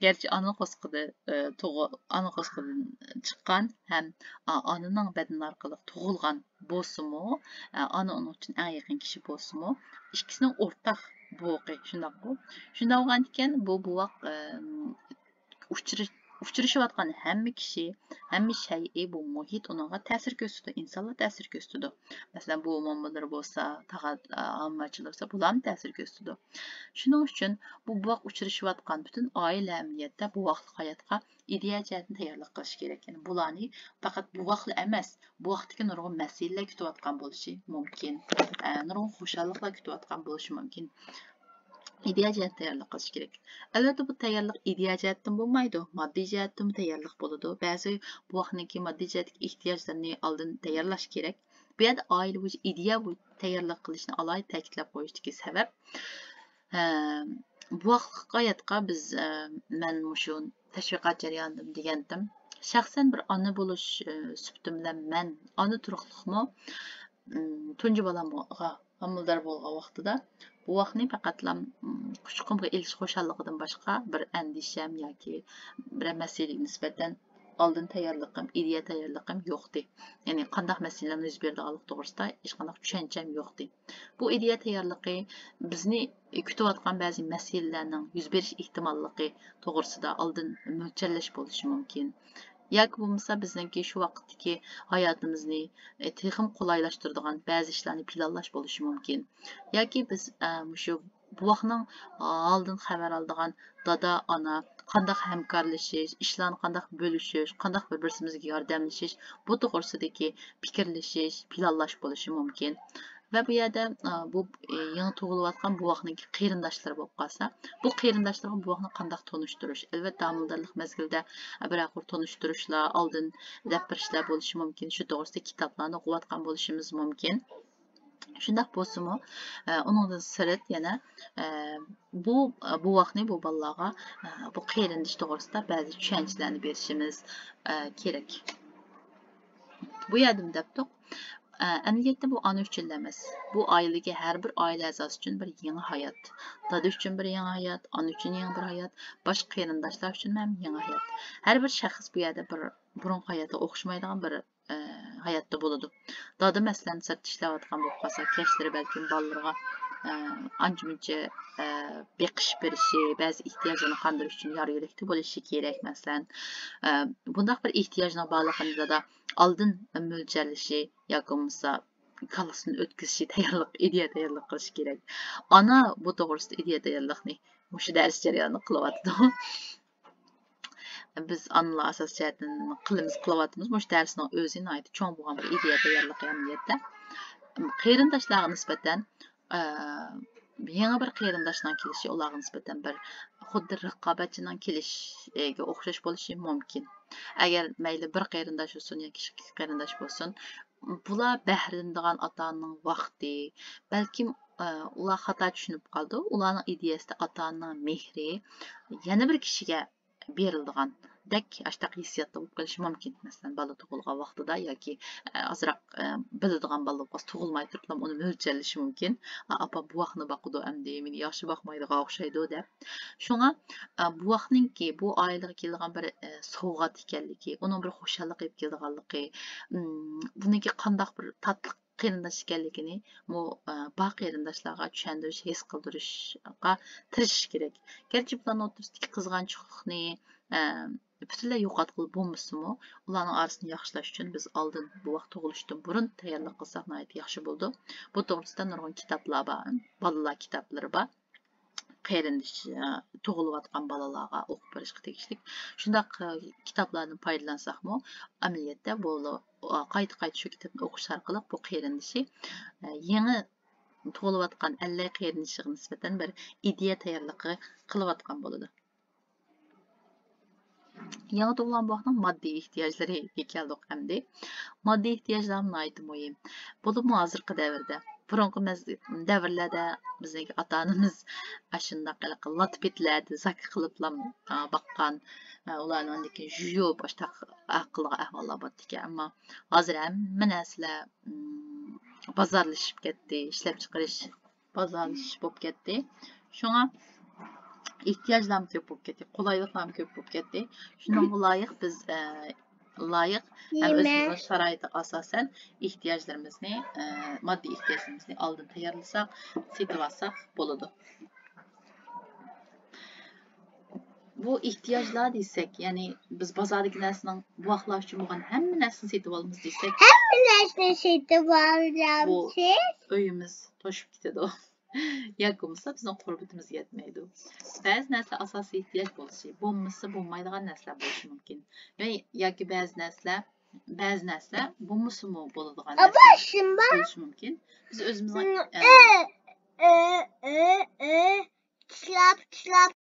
گەرچە ئانا قورسىقىدا، ئى، تۇغۇ-، ئانا قورسىقىدىن چىققان ھەم ئا-، ئانىنىڭ بەدىنى ئارقىلىق تۇغۇلغان بولسىمۇ، ئە، ئانا ئۇنىڭ ئۈچۈن ئەڭ يېقىن كىشى بولسىمۇ، ئىككىسىنىڭ ئورتاق بوۋىقى، شۇنداقمۇ؟ شۇنداق بولغانىكەن، بۇ بوۋاق، ئە، ئۇچرىش-، ئۇچرىشىۋاتقان ھەممە كىشى، ھەممە شەيئى، بۇ مۇھىت ئۇنىڭغا تەسىر كۆرسىتىدۇ، ئىنسانلار تەسىر كۆرسىتىدۇ. مەسىلەن، بۇ مومىلىرى بولسا، تاغا، ئاممىچىلىرى بولسا، بۇلارمۇ تەسىر كۆرسىتىدۇ. شۇنىڭ ئۈچۈن بۇ بوۋاق ئۇچرىشىۋاتقان پۈتۈن ئائىلە ئەمەلىيەتتە بوۋاقلىق ھاياتقا ئىدىيە جەھەتتىن تەييارلىق قىلىشى كېرەك. يەنى بۇلارنى پەقەت بوۋاقلا ئەمەس، بوۋاقتىكى نۇرغۇن مەسىلىلەر كۈتۈۋاتقان بولۇشى مۇمكىن، ئە، نۇرغۇن خۇشاللىقلار كۈتۈۋاتقان بولۇشى مۇمكىن. ئىدىيە جەھەتتە تەييارلىق قىلىش كېرەك. ئەلۋەتتە، بۇ تەييارلىق ئىدىيە جەھەتتىن بولمايدۇ، ماددىي جەھەتتىنمۇ تەييارلىق بولىدۇ. بەزى بوۋاقنىڭكى ماددىي جەھەتتىكى ئېھتىياجلىرىنى ئالدىن تەييارلاش كېرەك. بۇ يەردە ئائىلە بويىچە ئىدىيە بويىچە تەييارلىق قىلىشنى ئالاھىدە تەكىتلەپ قويۇشتىكى سەۋەب، ھە، بوۋاقلىق ھاياتقا بىز، ئە، مەن مۇشۇ تەشۋىقات جەريانىدا دېگەنتىم. شەخسەن بىر ئانا بولۇش، ئە، سۈپىتىم بىلەن مەن ئانا تۇرۇقلۇقمۇ، ئىم، تۇنجى بالامغا ھامىلىدار بولغان ۋاقتىدا بوۋاقنى پەقەتلا، ئىم، قۇچىقىمغا ئېلىش خۇشاللىقىدىن باشقا بىر ئەندىشەم ياكى بىرەر مەسىلىگە نىسبەتەن ئالدىن تەييارلىقىم، ئىدىيە تەييارلىقىم يوقتى. يەنى قانداق مەسىلىلەرنىڭ يۈز بېرىدىغانلىقى توغرىسىدا ھېچقانداق چۈشەنچەم يوقتى. بۇ ئىدىيە تەييارلىقى بىزنى كۈتۈۋاتقان بەزى مەسىلىلەرنىڭ يۈز بېرىش ئېھتىماللىقى توغرىسىدا ئالدىن مۆلچەرلەش بولۇشى مۇمكىن. ياكى بولمىسا بىزنىڭكى شۇ ۋاقىتتىكى ھاياتىمىزنى، ئە، تېخىمۇ قولايلاشتۇرىدىغان بەزى ئىشلارنى پىلانلاش بولۇشى مۇمكىن. ياكى بىز، ئە، مۇشۇ بوۋاقنىڭ ھالىدىن خەۋەر ئالىدىغان دادا، ئانا قانداق ھەمكارلىشىش، ئىشلارنى قانداق بۆلۈشۈش، قانداق بىر-بىرسىمىزگە ياردەملىشىش، بۇ توغرىسىدىكى پىكىرلىشىش، پىلانلاش بولۇشى مۇمكىن. ۋە بۇ يەردە، ئا، بۇ، ئى، يېڭى تۇغۇلۇۋاتقان بوۋاقنىڭكى قېرىنداشلىرى بولۇپ قالسا، بۇ قېرىنداشلارغا بوۋاقنى قانداق تونۇشتۇرۇش؟ ئەلۋەتتە، ھامىلىدارلىق مەزگىلىدە بىرەر قۇر تونۇشتۇرۇشلار، ئالدىن دەپ بېرىشلەر بولۇشى مۇمكىن. شۇ توغرىسىدا كىتابلارنى ئوقۇۋاتقان بولۇشىمىز مۇمكىن. شۇنداق بولسىمۇ، ئە، ئۇنىڭدىن سىرت يەنە، ئە، بۇ، ئە، بوۋاقنى بۇ بالىلارغا، ئە، بۇ قېرىندىشى توغرىسىدا بەزى چۈشەنچىلەرنى بېرىشىمىز، ئە، كېرەك. بۇ يەردىمۇ دەپتۇق، ئە، ئەمەلىيەتتە بۇ ئانا ئۈچۈنلا ئەمەس. بۇ ئائىلىدىكى ھەر بىر ئائىلە ئەزاسى ئۈچۈن بىر يېڭى ھايات. دادا ئۈچۈن بىر يېڭى ھايات، ئانا ئۈچۈن يېڭى بىر ھايات، باشقا قېرىنداشلار ئۈچۈن ھەم يېڭى ھايات. ھەر بىر شەخس بۇ يەردە بىر بۇرۇنقى ھاياتىغا ئوخشىمايدىغان بىر ئە، ھاياتتا بولىدۇ. دادا، مەسىلەن، سىرتتا ئىشلەۋاتقان بولۇپ قالسا، كەچلىرى بەلكىم بالىلىرىغا، ئە، ئانچە-مۇنچە، ئە، بېقىش بېرىشى، بەزى ئېھتىياجلىرىنى قاندۇرۇش ئۈچۈن يار يۆلەكتە بولۇشى كېرەك، مەسىلەن. ئە، بۇنداق بىر ئېھتىياجنىڭ بارلىقىنى دادا ئالدىن مۆلچەرلىشى ياكى بولمىسا كاللىسىدىن ئۆتكۈزۈشى تەييارلىق، ئىدىيە تەييارلىق قىلىشى كېرەك. ئانا بۇ توغرىسىدا ئىدىيە تەييارلىقنى مۇشۇ دەرس جەريانىدا قىلىۋاتىدۇ. بىز ئانىلار ئاساسىي جەھەتتىن قىلىمىز، قىلىۋاتىمىز. مۇشۇ دەرسنىڭ ئۆزى ناھايىتى چوڭ بولغان بىر ئىدىيە تەييارلىقى ئەمەلىيەتتە. قېرىنداشلارغا نىسبەتەن، ئە، يېڭى بىر قېرىنداشنىڭ كېلىشى ئۇلارغا نىسبەتەن بىر خۇددى رىقابەتچىنىڭ كېلىشىگە ئوخشاش بولۇشى مۇمكىن. ئەگەر مەيلى بىر قېرىنداش بولسۇن ياكى ئىككى قېرىنداش بولسۇن، بۇلار بەھرىلىنىدىغان ئاتا-ئانىنىڭ ۋاقتى، بەلكىم، ئە، ئۇلار خاتا چۈشىنىپ قالىدۇ. ئۇلارنىڭ ئىدىيەسىدە ئاتا-ئانىنىڭ مېھرى يەنە بىر كىشىگە بېرىلىدىغاندەك ئاشتاق ھېسسىياتتا بولۇپ قېلىشى مۇمكىن. مەسىلەن، بالا تۇغۇلغان ۋاقتىدا ياكى، ئە، ئازراق، ئە، بىلىدىغان بالا بولۇپ قالسا، تۇغۇلماي تۇرۇپلا ئۇنى مۆلچەرلىشى مۇمكىن. ئا، ئاپام بوۋاقنى باقىدۇ ئەمدى، مېنى ياخشى باقمايدىغان ئوخشايدۇ دەپ. شۇڭا، ئە، بوۋاقنىڭكى بۇ ئائىلىگە كېلىدىغان بىر، ئە، سوۋغات ئىكەنلىكى، ئۇنىڭ بىر خۇشاللىق ئېلىپ كېلىدىغانلىقى، ئىم، بۇنىڭكى قانداق بىر تاتلىق قېرىنداش ئىكەنلىكىنى مۇ-، ئە، بار قېرىنداشلارغا چۈشەندۈرۈش، ھېس قىلدۇرۇشقا تىرىشىش كېرەك. گەرچە بۇلارنىڭ ئوتتۇرىسىدىكى قىزغانچۇقلۇقنى، ئە، پۈتۈنلەي يوقاتقىلى بولمىسىمۇ، ئۇلارنىڭ ئارىسىنى ياخشىلاش ئۈچۈن بىز ئالدىن بوۋاق تۇغۇلۇشتىن بۇرۇن تەييارلىق قىلساق ناھايىتى ياخشى بولىدۇ. بۇ توغرىسىدا نۇرغۇن كىتابلار بار، بالىلار كىتابلىرى بار. قېرىندىشى، ئە، تۇغۇلۇۋاتقان بالىلارغا ئوقۇپ بېرىشقا تېگىشلىك. شۇنداق، ئە، كىتابلاردىن پايدىلانساقمۇ، ئەمەلىيەتتە بۇ، ئە، قايتا-قايتا شۇ كىتابنى ئوقۇش ئارقىلىق بۇ قېرىندىشى، ئە، يېڭى تۇغۇلۇۋاتقان ئەللەي قېرىندىشىغا نىسبەتەن بىر ئىدىيە تەييارلىقى قىلىۋاتقان بولىدۇ. يېڭى تۇغۇلغان بوۋاقنىڭ ماددىي ئېھتىياجلىرىغا كەلدۇق ئەمدى. ماددىي ئېھتىياجلارمۇ ناھايىتى مۇھىم. بولۇپمۇ ھازىرقى دەۋردە. بۇرۇنقى مەز-، دەۋرلەردە بىزنىڭكى ئاتا-ئانىمىز ئاشۇنداق ھېلىقى لاتا-پېتىلەردە زاكا قىلىپلا، ئا، باققان، ئا، ئۇلارنى ئاندىن كېيىن يۇيۇپ، ئاشۇنداق قىلغان ئەھۋاللار بارتىكەن. ئەمما ھازىر ھەممە نەرسىلەر، ئىم، بازارلىشىپ كەتتى، ئىشلەپچىقىرىش بازارلىشىش بولۇپ كەتتى. شۇڭا ئېھتىياجلارمۇ كۆپ بولۇپ كەتتى، قولايلىقلارمۇ كۆپ بولۇپ كەتتى. شۇنىڭغا لايىق بىز، ئە، لايىق ھەم نېمە؟ ئۆزىمىزنىڭ شارائىتىغا ئاساسەن ئېھتىياجلىرىمىزنى، ئە، ماددىي ئېھتىياجلىرىمىزنى ئالدىن تەييارلىساق، سېتىۋالساق بولىدۇ. بۇ ئېھتىياجلار دېسەك، يەنى بىز بازاردىكى نەرسىنىڭ بوۋاقلار ئۈچۈن بولغان ھەممە نەرسىنى سېتىۋالىمىز دېسەك، ھەممە نەرسىنى سېتىۋالامسىز؟ بۇ ئۆيىمىز توشۇپ كېتىدۇ. ياكى بولمىسا بىزنىڭ قۇربىتىمىز يەتمەيدۇ. بەزى نەرسىلەر ئاساسىي ئېھتىياج بولۇشى، بولمىسا بولمايدىغان نەرسىلەر بولۇشى مۇمكىن. ۋە ياكى بەزى نەرسىلەر، بەزى نەرسىلەر بولمىسىمۇ بولىدىغان نەرسىلەر بولۇشى مۇمكىن. بىز ئۆزىمىزنىڭ، ئە، ئۆ، ئۆ، ئۆ، چىلاپ، چىلاپ.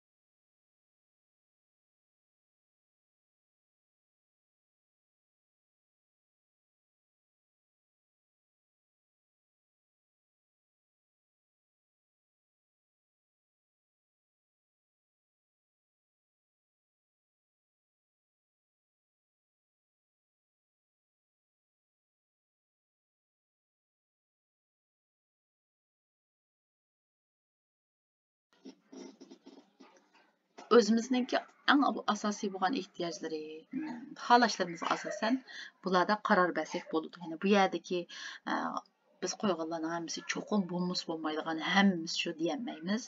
ئۆزىمىزنىڭكى ئەڭ ئاساسىي بولغان ئېھتىياجلىرى، خاھىشلىرىمىزغا ئاساسەن بۇلاردا قارار بەرسەك بولىدۇ. يەنى بۇ يەردىكى، ئە، بىز قويغانلارنىڭ ھەممىسى چوقۇم بولمىسا بولمايدىغان، ھەممىسى شۇ دېيەلمەيمىز.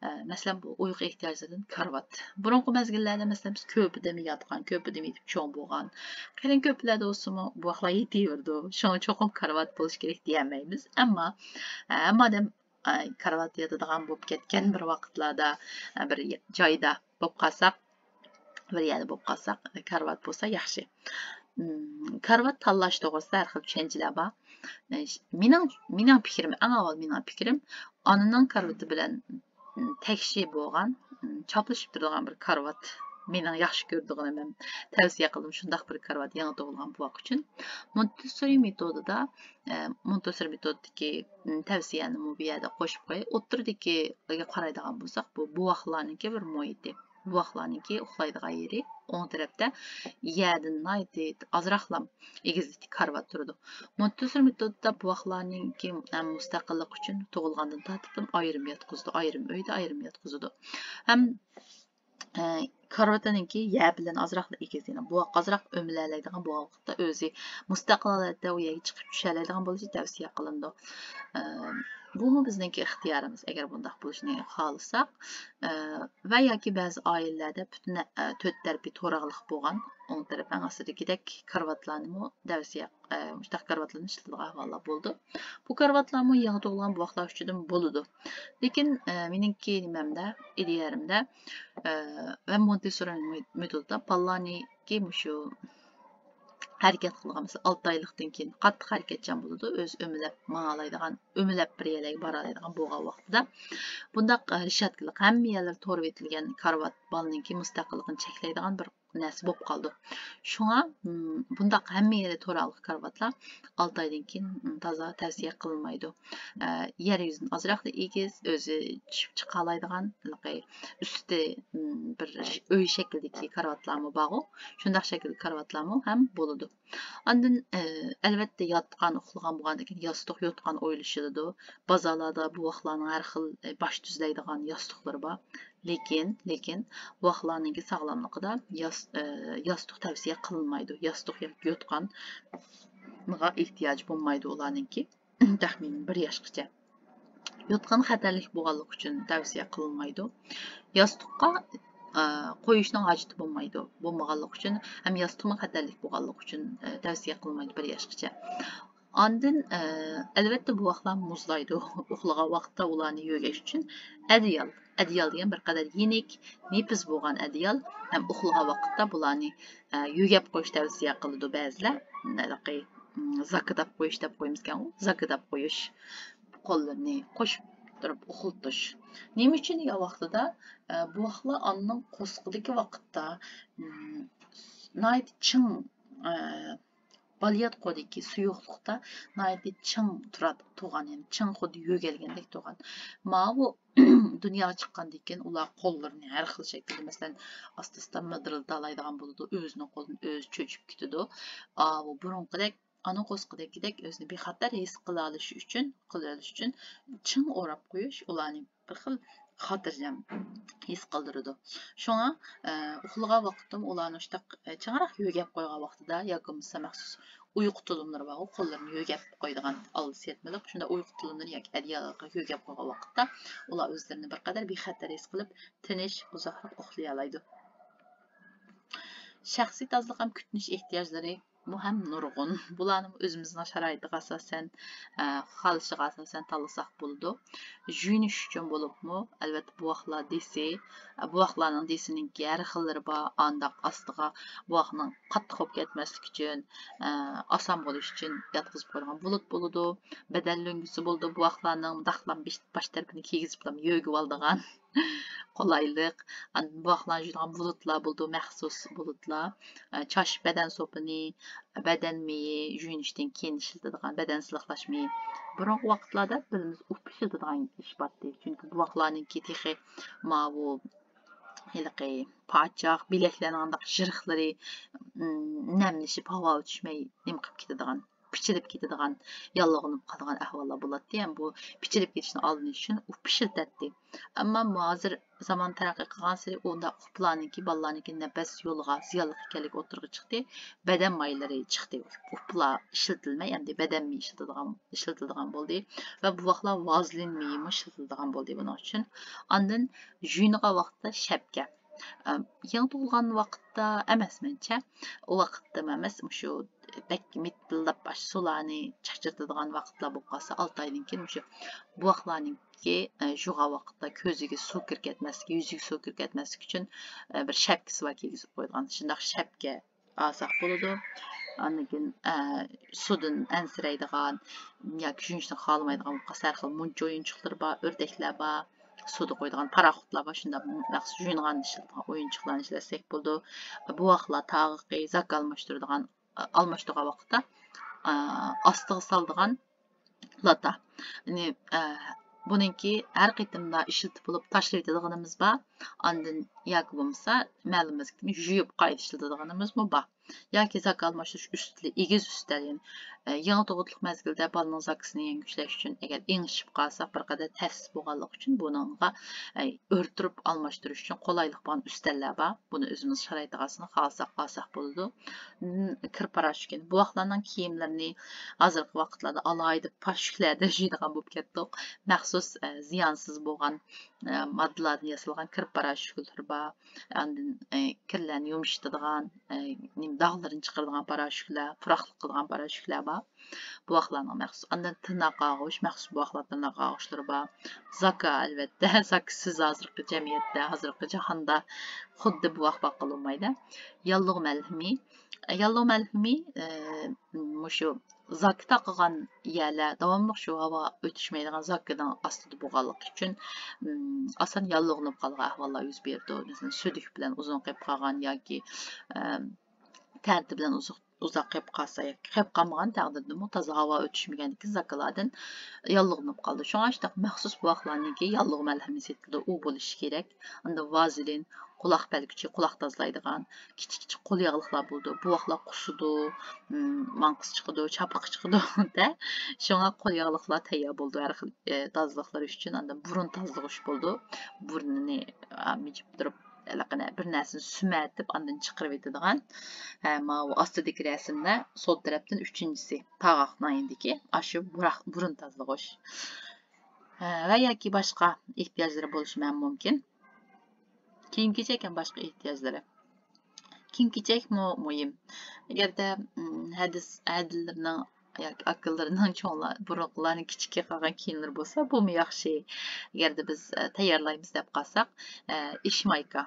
ئە، مەسىلەن، بۇ ئۇيقۇ ئېھتىياجلىرىدىن كارىۋات. بۇرۇنقى مەزگىللەردە، مەسىلەن، بىز كۆپىدىمۇ ياتقان، كۆپىدىمۇ يېتىپ چوڭ بولغان. قېرىن كۆپىلەردە بولسىمۇ، بۇ ۋاقىتلار يېتىۋېرىدۇ. شۇڭا چوقۇم كارىۋات بولۇشى كېرەك دېيەلمەيمىز. ئەمما، ئە، ھەممە ئادەم ئاي، كارىۋاتتا ياتىدىغان بولۇپ كەتكەن بىر ۋاقىتلاردا، بىر جايدا بولۇپ قالساق، بىر يەردە بولۇپ قالساق، كارىۋات بولسا ياخشى. ئىم، كارىۋات تاللاش توغرىسىدا ھەر خىل چۈشەنچىلەر بار. ئىش-، مېنىڭ، مېنىڭ پىكرىم، ئەڭ ئاۋۋال مېنىڭ پىكرىم، ئانىنىڭ كارىۋىتى بىلەن، ئىم، تەكشى بولغان، ئىم، چاپلىشىپ تۇرىدىغان بىر كارىۋات. مېنىڭ ياخشى كۆرىدىغىنىم ھەم تەۋسىيە قىلدىم، شۇنداق بىر كارىۋات يېڭى تۇغۇلغان بوۋاق ئۈچۈن. مونتېسسورى مېتودىدا ئە، مونتېسسورى مېتودىدىكى، م، تەۋسىيەنىمۇ بۇ يەردە قوشۇپ قوياي. ئوتتۇرىدىكىگە قارايدىغان بولساق، بۇ بوۋاقلارنىڭكى بىر مۇھىتى. بوۋاقلارنىڭكى ئۇخلايدىغان يېرى. ئوڭ تەرەپتە يەردىن ناھايىتى ئازراقلا ئېگىزلىكتە كارىۋات تۇرىدۇ. مونتېسسورى مېتودىدا بوۋاقلارنىڭكى، ئە، مۇستەقىللىق ئۈچۈن تۇغۇلغاندىن تارتىپلا ئايرىم ياتقۇزىدۇ، ئايرىم ئۆيدە ئايرىم ياتقۇزىدۇ. ھەم ئە، كارىۋىتىنىڭكى يەر بىلەن ئازراقلا ئېگىز، يەنى بوۋاق ئازراق ئۆمىلەلەيدىغان، بوۋاق ۋاقىتتا ئۆزى مۇستەقىل ھالەتتە ئۇ يەرگە چىقىپ چۈشەلەيدىغان بولۇشى تەۋسىيە قىلىنىدۇ. ئە، بۇمۇ بىزنىڭكى ئىختىيارىمىز، ئەگەر بۇنداق بولۇشىنى خالىساق. ئە، ۋە ياكى بەزى ئائىلىلەردە پۈتۈن، ئە، تۆت تەرىپى توراغلىق بولغان، ئوڭ تەرەپ ئەڭ ئاستىدىكىدەك كارىۋاتلارنىمۇ تەۋسىيە، ئە، مۇشۇنداق كارىۋاتلارنى ئىشلىتىدىغان ئەھۋاللار بولىدۇ. بۇ كارىۋاتلارمۇ يېڭى تۇغۇلغان بوۋاقلار ئۈچۈن بولىدۇ. لېكىن، ئە، مېنىڭكى نېمەمدە، ئىدىيەمدە، ئە، ۋە مونتېسسورىنىڭ مېتودىدا بالىلارنىڭكى مۇشۇ ھەرىكەت قىلىدىغان، مەسىلەن، ئالتە ئايلىقتىن كېيىن قاتتىق ھەرىكەتچان بولىدۇ، ئۆزى ئۆمىلەپ ماڭالايدىغان، ئۆمىلەپ بىر يەرلەرگە بارالايدىغان بولغان ۋاقتىدا. بۇنداق، ئە، رېشاتكىلىق، ھەممە يەرلىرى تورىۋېتىلگەن كارىۋات بالىنىڭكى مۇستەقىللىقىنى چەكلەيدىغان بىر نەرسە بولۇپ قالىدۇ. شۇڭا، م، بۇنداق ھەممە يېرى توراغلىق كارىۋاتلار ئالتە ئايدىن كېيىن، م، تازا تەۋسىيە قىلىنمايدۇ. ئە، يەر يۈزىدىن ئازراقلا ئېگىز، ئۆزى چۈشۈپ چىقالايدىغان، ھېلىقى ئۈستى، م، بىر ئۆي شەكلىدىكى كارىۋاتلارمۇ بارغۇ، شۇنداق شەكىلدىكى كارىۋاتلارمۇ ھەم بولىدۇ. ئاندىن، ئە، ئەلۋەتتە، ياتقان، ئۇخلىغان بولغاندىن كېيىن ياستۇق، يوتقان ئويۇلۇشىدۇ. بازارلاردا بوۋاقلارنىڭ ھەر خىل، ئە، باش تۈزلەيدىغان ياستۇقلىرى بار. لېكىن، لېكىن بوۋاقلارنىڭكى ساغلاملىقىدا ياس-، ئە، ياستۇق تەۋسىيە قىلىنمايدۇ. ياستۇق ياكى يوتقانغا ئېھتىياجى بولمايدۇ ئۇلارنىڭكى، تەخمىنەن بىر ياشقىچە. يوتقان خەتەرلىك بولغانلىقى ئۈچۈن تەۋسىيە قىلىنمايدۇ. ياستۇققا، ئە، قويۇشنىڭ ھاجىتى بولمايدۇ. بولمىغانلىقى ئۈچۈن ھەم ياستۇقمۇ خەتەرلىك بولغانلىقى ئۈچۈن، ئە، تەۋسىيە قىلىنمايدۇ بىر ياشقىچە. ئاندىن، ئە، ئەلۋەتتە، بوۋاقلار مۇزلايدۇ. ئۇخلىغان ۋاقىتتا ئۇلارنى يۆگەش ئۈچۈن ئەدىيال، ئەدىيال دېگەن بىر قەدەر يېنىك، نېپىز بولغان ئەدىيال ھەم ئۇخلىغان ۋاقىتتا بۇلارنى، ئە، يۆگەپ قويۇش تەۋسىيە قىلىدۇ بەزىلەر. ھېلىقى، م، زاكىداپ قويۇش دەپ قويىمىزكەنغۇ، زاكىداپ قويۇش. قوللىرىنى قوشۇپ، تۇرۇپ ئۇخلىتىش. نېمە ئۈچۈن دېگەن ۋاقتىدا، ئە، بوۋاقلار ئانىنىڭ قورسىقىدىكى ۋاقىتتا، ئىم، ناھايىتى چىڭ، ئە، بالىياتقۇدىكى سۇيۇقلۇقتا ناھايىتى چىڭ تۇراتتى، تۇغان، يەنى چىڭ خۇددى يۆگەلگەندەك تۇغان. ماۋۇ دۇنياغا چىققاندىن كېيىن ئۇلار قوللىرىنى ھەر خىل شەكىلدە، مەسىلەن، ئاستا-ئاستا مىدىرلىتالايدىغان بولىدۇ، ئۆزىنىڭ قولىدىن ئۆزى چۆچۈپ كېتىدۇ. ئاۋۇ بۇرۇنقىدەك، ئانا قورسىقىدىكىدەك ئۆزىنى بىخەتەر ھېس قىلالىشى ئۈچۈن، قىلىۋېلىش ئۈچۈن چىڭ ئوراپ قويۇش ئۇلارنى بىر خىل خاتىرجەم ھېس قىلدۇرىدۇ. شۇڭا، ئە، ئۇخلىغان ۋاقىتتىمۇ ئۇلارنى شۇنداق، ئە، چىڭراق يۆگەپ قويغان ۋاقتىدا ياكى بولمىسا مەخسۇس ئۇيقۇ تۇلۇملىرى بارغۇ، قوللىرىنى يۆگەپ قويىدىغان ئالدى سىيرتمىلىق، شۇنداق ئۇيقۇ تۇلۇملىرى ياكى ئەدىيالغا يۆگەپ قويغان ۋاقىتتا ئۇلار ئۆزلىرىنى بىر قەدەر بىخەتەر ھېس قىلىپ، تىنچ، ئۇزاقراق ئۇخلىيالايدۇ. شەخسىي تازىلىق ھەم كۈتۈنۈش ئېھتىياجلىرى، بۇ ھەم نۇرغۇن. بۇلارنى ئۆزىمىزنىڭ شارائىتىغا ئاساسەن، ئە، خالىشىغا ئاساسەن تاللىساق بولىدۇ. يۇيۇنۇش ئۈچۈن بولۇپمۇ، ئەلۋەتتە، بوۋاقلار دېسى، ئە، بوۋاقلارنىڭ دېسىنىڭكى ھەر خىللىرى بار. ئانداق ئاستىغا بوۋاقنىڭ قاتتىق بولۇپ كەتمەسلىكى ئۈچۈن، ئە، ئاسان بولۇش ئۈچۈن ياتقۇزۇپ قويۇلغان بۇلۇت بولىدۇ. بەدەن لۆڭگىسى بولىدۇ. بوۋاقلارنىڭ مۇنداقلا باش، باش تەرىپىنى كىيگۈزۈپلا يۆگىۋالىدىغان قولايلىق. ئاندىن بوۋاقلارنى يۇيىدىغان بۇلۇتلار بولىدۇ، مەخسۇس بۇلۇتلار. ئە، چاچ، بەدەن سوپۇنى، بەدەن مېيى، يۇيۇنۇشتىن كېيىن ئىشلىتىدىغان بەدەن سىلىقلاش مېيى. بۇرۇنقى ۋاقىتلاردا بىلىمىز، ئۇپا ئىشلىتىدىغان ئىش بارتتى. چۈنكى بوۋاقلارنىڭكى تېخى ماۋۇ ھېلىقى پاچاق، بىلەكلەرنىڭ ئانداق يىرىقلىرى، ئىم، نەملىشىپ، ھاۋا ئۆتۈشمەي نېمە قىلىپ كېتىدىغان، پىچىلىپ كېتىدىغان، ياللۇغلىنىپ قالىدىغان ئەھۋاللار بولاتتى. يەنى بۇ پىچىلىپ كېتىشنىڭ ئالدىنى ئېلىش ئۈچۈن ئۇپا ئىشلىتەتتى. ئەمما ھازىر زامان تەرەققىي قىلغانسېرى ئۇنداق ئۇپىلارنىڭكى، بالىلارنىڭكى نەپەس يولىغا زىيانلىق ئىكەنلىكى ئوتتۇرىغا چىقتى. بەدەن مايلىرى چىقتى. ئۇپىلار ئىشلىتىلمەي، ئەمدى بەدەن مېيى ئىشلىتىدىغان، ئىشلىتىلىدىغان بولدى. ۋە بوۋاقلار ۋازلىن مېيىمۇ ئىشلىتىلىدىغان بولدى بۇنىڭ ئۈچۈن. ئاندىن يۇيۇنغان ۋاقىتتا شەپكە. ئە، يېڭى تۇغۇلغان ۋاقىتتا ئەمەس مەنچە. ئۇ ۋاقىتتا ئەمەس، مۇشۇ بەك مىتىلداپ ئاشۇ سۇلارنى چاچرىتىدىغان ۋاقىتلار بولۇپ قالسا، ئالتە ئايدىن كېيىن مۇشۇ بوۋاقلارنىڭكى، ئە، يۇغان ۋاقىتتا كۆزىگە سۇ كىرىپ كەتمەسلىكى، يۈزىگە سۇ كىرىپ كەتمەسلىكى ئۈچۈن، ئە، بىر شەپكىسى بار كىيگۈزۈپ قويىدىغان. شۇنداق شەپكە ئالساق بولىدۇ. ئاندىن كېيىن، ئە، سۇدىن ئەنسىرەيدىغان ياكى يۇيۇنۇشنى خالىمايدىغان بولۇپ قالسا، ھەر خىل مۇنچا ئويۇنچۇقلىرى بار، ئۆردەكلەر بار، سۇدا قويىدىغان پاراخوتلار بار، شۇنداق مەخسۇس يۇيۇنغاندا ئىشلىتىدىغان ئويۇنچۇقلارنى ئىشلەتسەك بولىدۇ. بوۋاقلار تاغىقى، زاكا ئالماشتۇرىدىغان، ئالماشتۇرغان ۋاقىتتا، ئا، ئاستىغا سالىدىغان لاتا. يەنى، ئە، بۇنىڭكى ھەر قېتىمدا ئىشلىتىپ بولۇپ تاشلىۋېتىدىغىنىمىز بار. ئاندىن ياكى بولمىسا مەلۇم مەزگىلدىن يۇيۇپ قايتا ئىشلىتىدىغىنىمىزمۇ بار. ياكى زاكا ئالماشتۇرۇش ئۈستىلى، ئېگىز ئۈستەل، يەنى، ئە، يېڭى تۇغۇتلۇق مەزگىلدە بالىنىڭ زاكىسىنى يەڭگۈشلەش ئۈچۈن ئەگەر ئېڭىشىپ قالساق، بىر قەدەر تەس بولغانلىقى ئۈچۈن بۇنىڭغا، ئە، ئۆرە تۇرۇپ ئالماشتۇرۇش ئۈچۈن قولايلىق بولغان ئۈستەللەر بار. بۇنى ئۆزىمىز شارائىتىغا ئاساسەن خالىساق ئالساق بولىدۇ. ن-، كىر پاراشوكىنى، بوۋاقلارنىڭ كىيىملىرىنى ھازىرقى ۋاقىتلاردا ئالاھىدە پاراشوكلاردا يۇيىدىغان بولۇپ كەتتۇق. مەخسۇس، ئە، زىيانسىز بولغان، ئە، ماددىلاردا ياسالغان كىر پاراشوكلىرى بار. ئاندىن، ئە، كىرلەرنى يۇمشىتىدىغان، ئە، نېمە، داغلىرىنى چىقىرىدىغان پاراشوكلار، پۇراقلىق قىلىدىغان پاراشوكلار بار. بوۋاقلارنىڭ مەخسۇس، ئاندىن تىرناق ئاغۇش، مەخسۇس بوۋاقلار تىرناق ئاغۇشلىرى بار. زاكا، ئەلۋەتتە، زاكىسىز ھازىرقى جەمئىيەتتە، ھازىرقى جاھاندا خۇددى بوۋاق باققىلى بولمايدۇ. ياللۇغ مەلھىمى، ياللۇغ مەلھىمى، ئە، مۇشۇ زاكا تاقىغان يەرلەر داۋاملىق شۇ ھاۋا ئۆتۈشمەيدىغان زاكىنىڭ ئاستىدا بولغانلىقى ئۈچۈن، ئىم، ئاسان ياللۇغلىنىپ قالغان ئەھۋاللار يۈز بېرىدۇ. مەسىلەن، سۈدۈك بىلەن ئۇزۇن قېلىپ قالغان ياكى، ئە، تەرىتى بىلەن ئۇزۇق، ئۇزاق قېلىپ قالسا ياكى قېلىپ قالمىغان تەقدىردىمۇ تازا ھاۋا ئۆتۈشمىگەندىكىن زاكىلاردىن ياللۇغلىنىپ قالىدۇ. شۇڭا شۇنداق مەخسۇس بوۋاقلارنىڭكى ياللۇغ مەلھىمى سېتىلىدۇ، ئۇ بولۇشى كېرەك. ئاندىن ۋازېلىن، قۇلاق پەلگۈچى، قۇلاق تازىلايدىغان كىچىك كىچىك قول ياغلىقلار بولىدۇ. بوۋاقلار قۇسىدۇ، ئىم، ماڭقىسى چىقىدۇ، چاپىقى چىقىدۇ دە. شۇڭا قول ياغلىقلار تەييار بولىدۇ ھەر خىل، ئە، تازىلىقلار ئۈچۈن. ئاندىن بۇرۇن تازىلىغۇچ بولىدۇ. بۇرنىنى، ئا، مىجىپ تۇرۇپ، ھېلىقىنى بىر نەرسىنى سۈمۈرۈۋېتىپ، ئاندىن چىقىرىۋېتىدىغان. ھە، ماۋۇ ئاستىدىكى رەسىمدە سول تەرەپتىن ئۈچىنچىسى، تاغاقنىڭ يېنىدىكى ئاشۇ بۇراق-، بۇرۇن تازىلىغۇچ. ھە، ۋە ياكى باشقا ئېھتىياجلىرى بولۇشى ھەم مۇمكىن. كىيىم-كېچەك ھەم باشقا ئېھتىياجلىرى. كىيىم-كېچەكمۇ مۇھىم. ئەگەردە، ئىم، ھەدىس، ھەدىلىرىنىڭ ياكى ئاكىلىرىنىڭ، چوڭلار، بۇرۇنقىلارنىڭ كىچىككە قالغان كىيىملىرى بولسا، بۇمۇ ياخشى. ئەگەردە بىز، ئە، تەييارلايمىز دەپ قالساق، ئە، ئىش مايكا.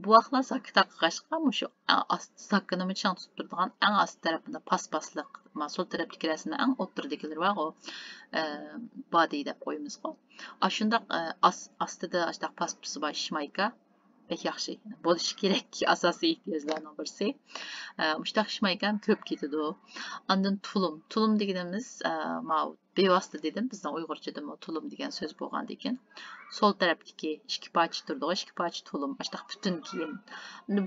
بوۋاقلار زاكا تارقىغاچقا، مۇشۇ ئەڭ ئاست، زاكىنىمۇ چىڭ تۇتۇپ تۇرىدىغان ئەڭ ئاست تەرىپىدە پاسپاسلىق، ما سول تەرەپتىكى رەسىمنىڭ ئەڭ ئوتتۇرىدىكىلىرى بارغۇ، ئە، بادى دەپ قويىمىزغۇ. ئاشۇنداق، ئە، ئاس-، ئاستىدا ئاشۇنداق پاسپىسى بار شمايكا بەك ياخشى. بولۇشى كېرەك ئاساسىي ئېھتىياجلارنىڭ بىرسى. ئە، مۇشۇنداق شمايكا ھەم كۆپ كېتىدۇ. ئاندىن تۇلۇم. تۇلۇم دېگىنىمىز، ئە، ماۋۇ بىۋاسىتە دېدىم، بىزنىڭ ئۇيغۇرچىدىمۇ تۇلۇم دېگەن سۆز بولغاندىكىن، سول تەرەپتىكى ئىككى پارچە تۇرىدىغۇ، ئىككى پارچە تۇلۇم، ئاشۇنداق پۈتۈن كىيىم.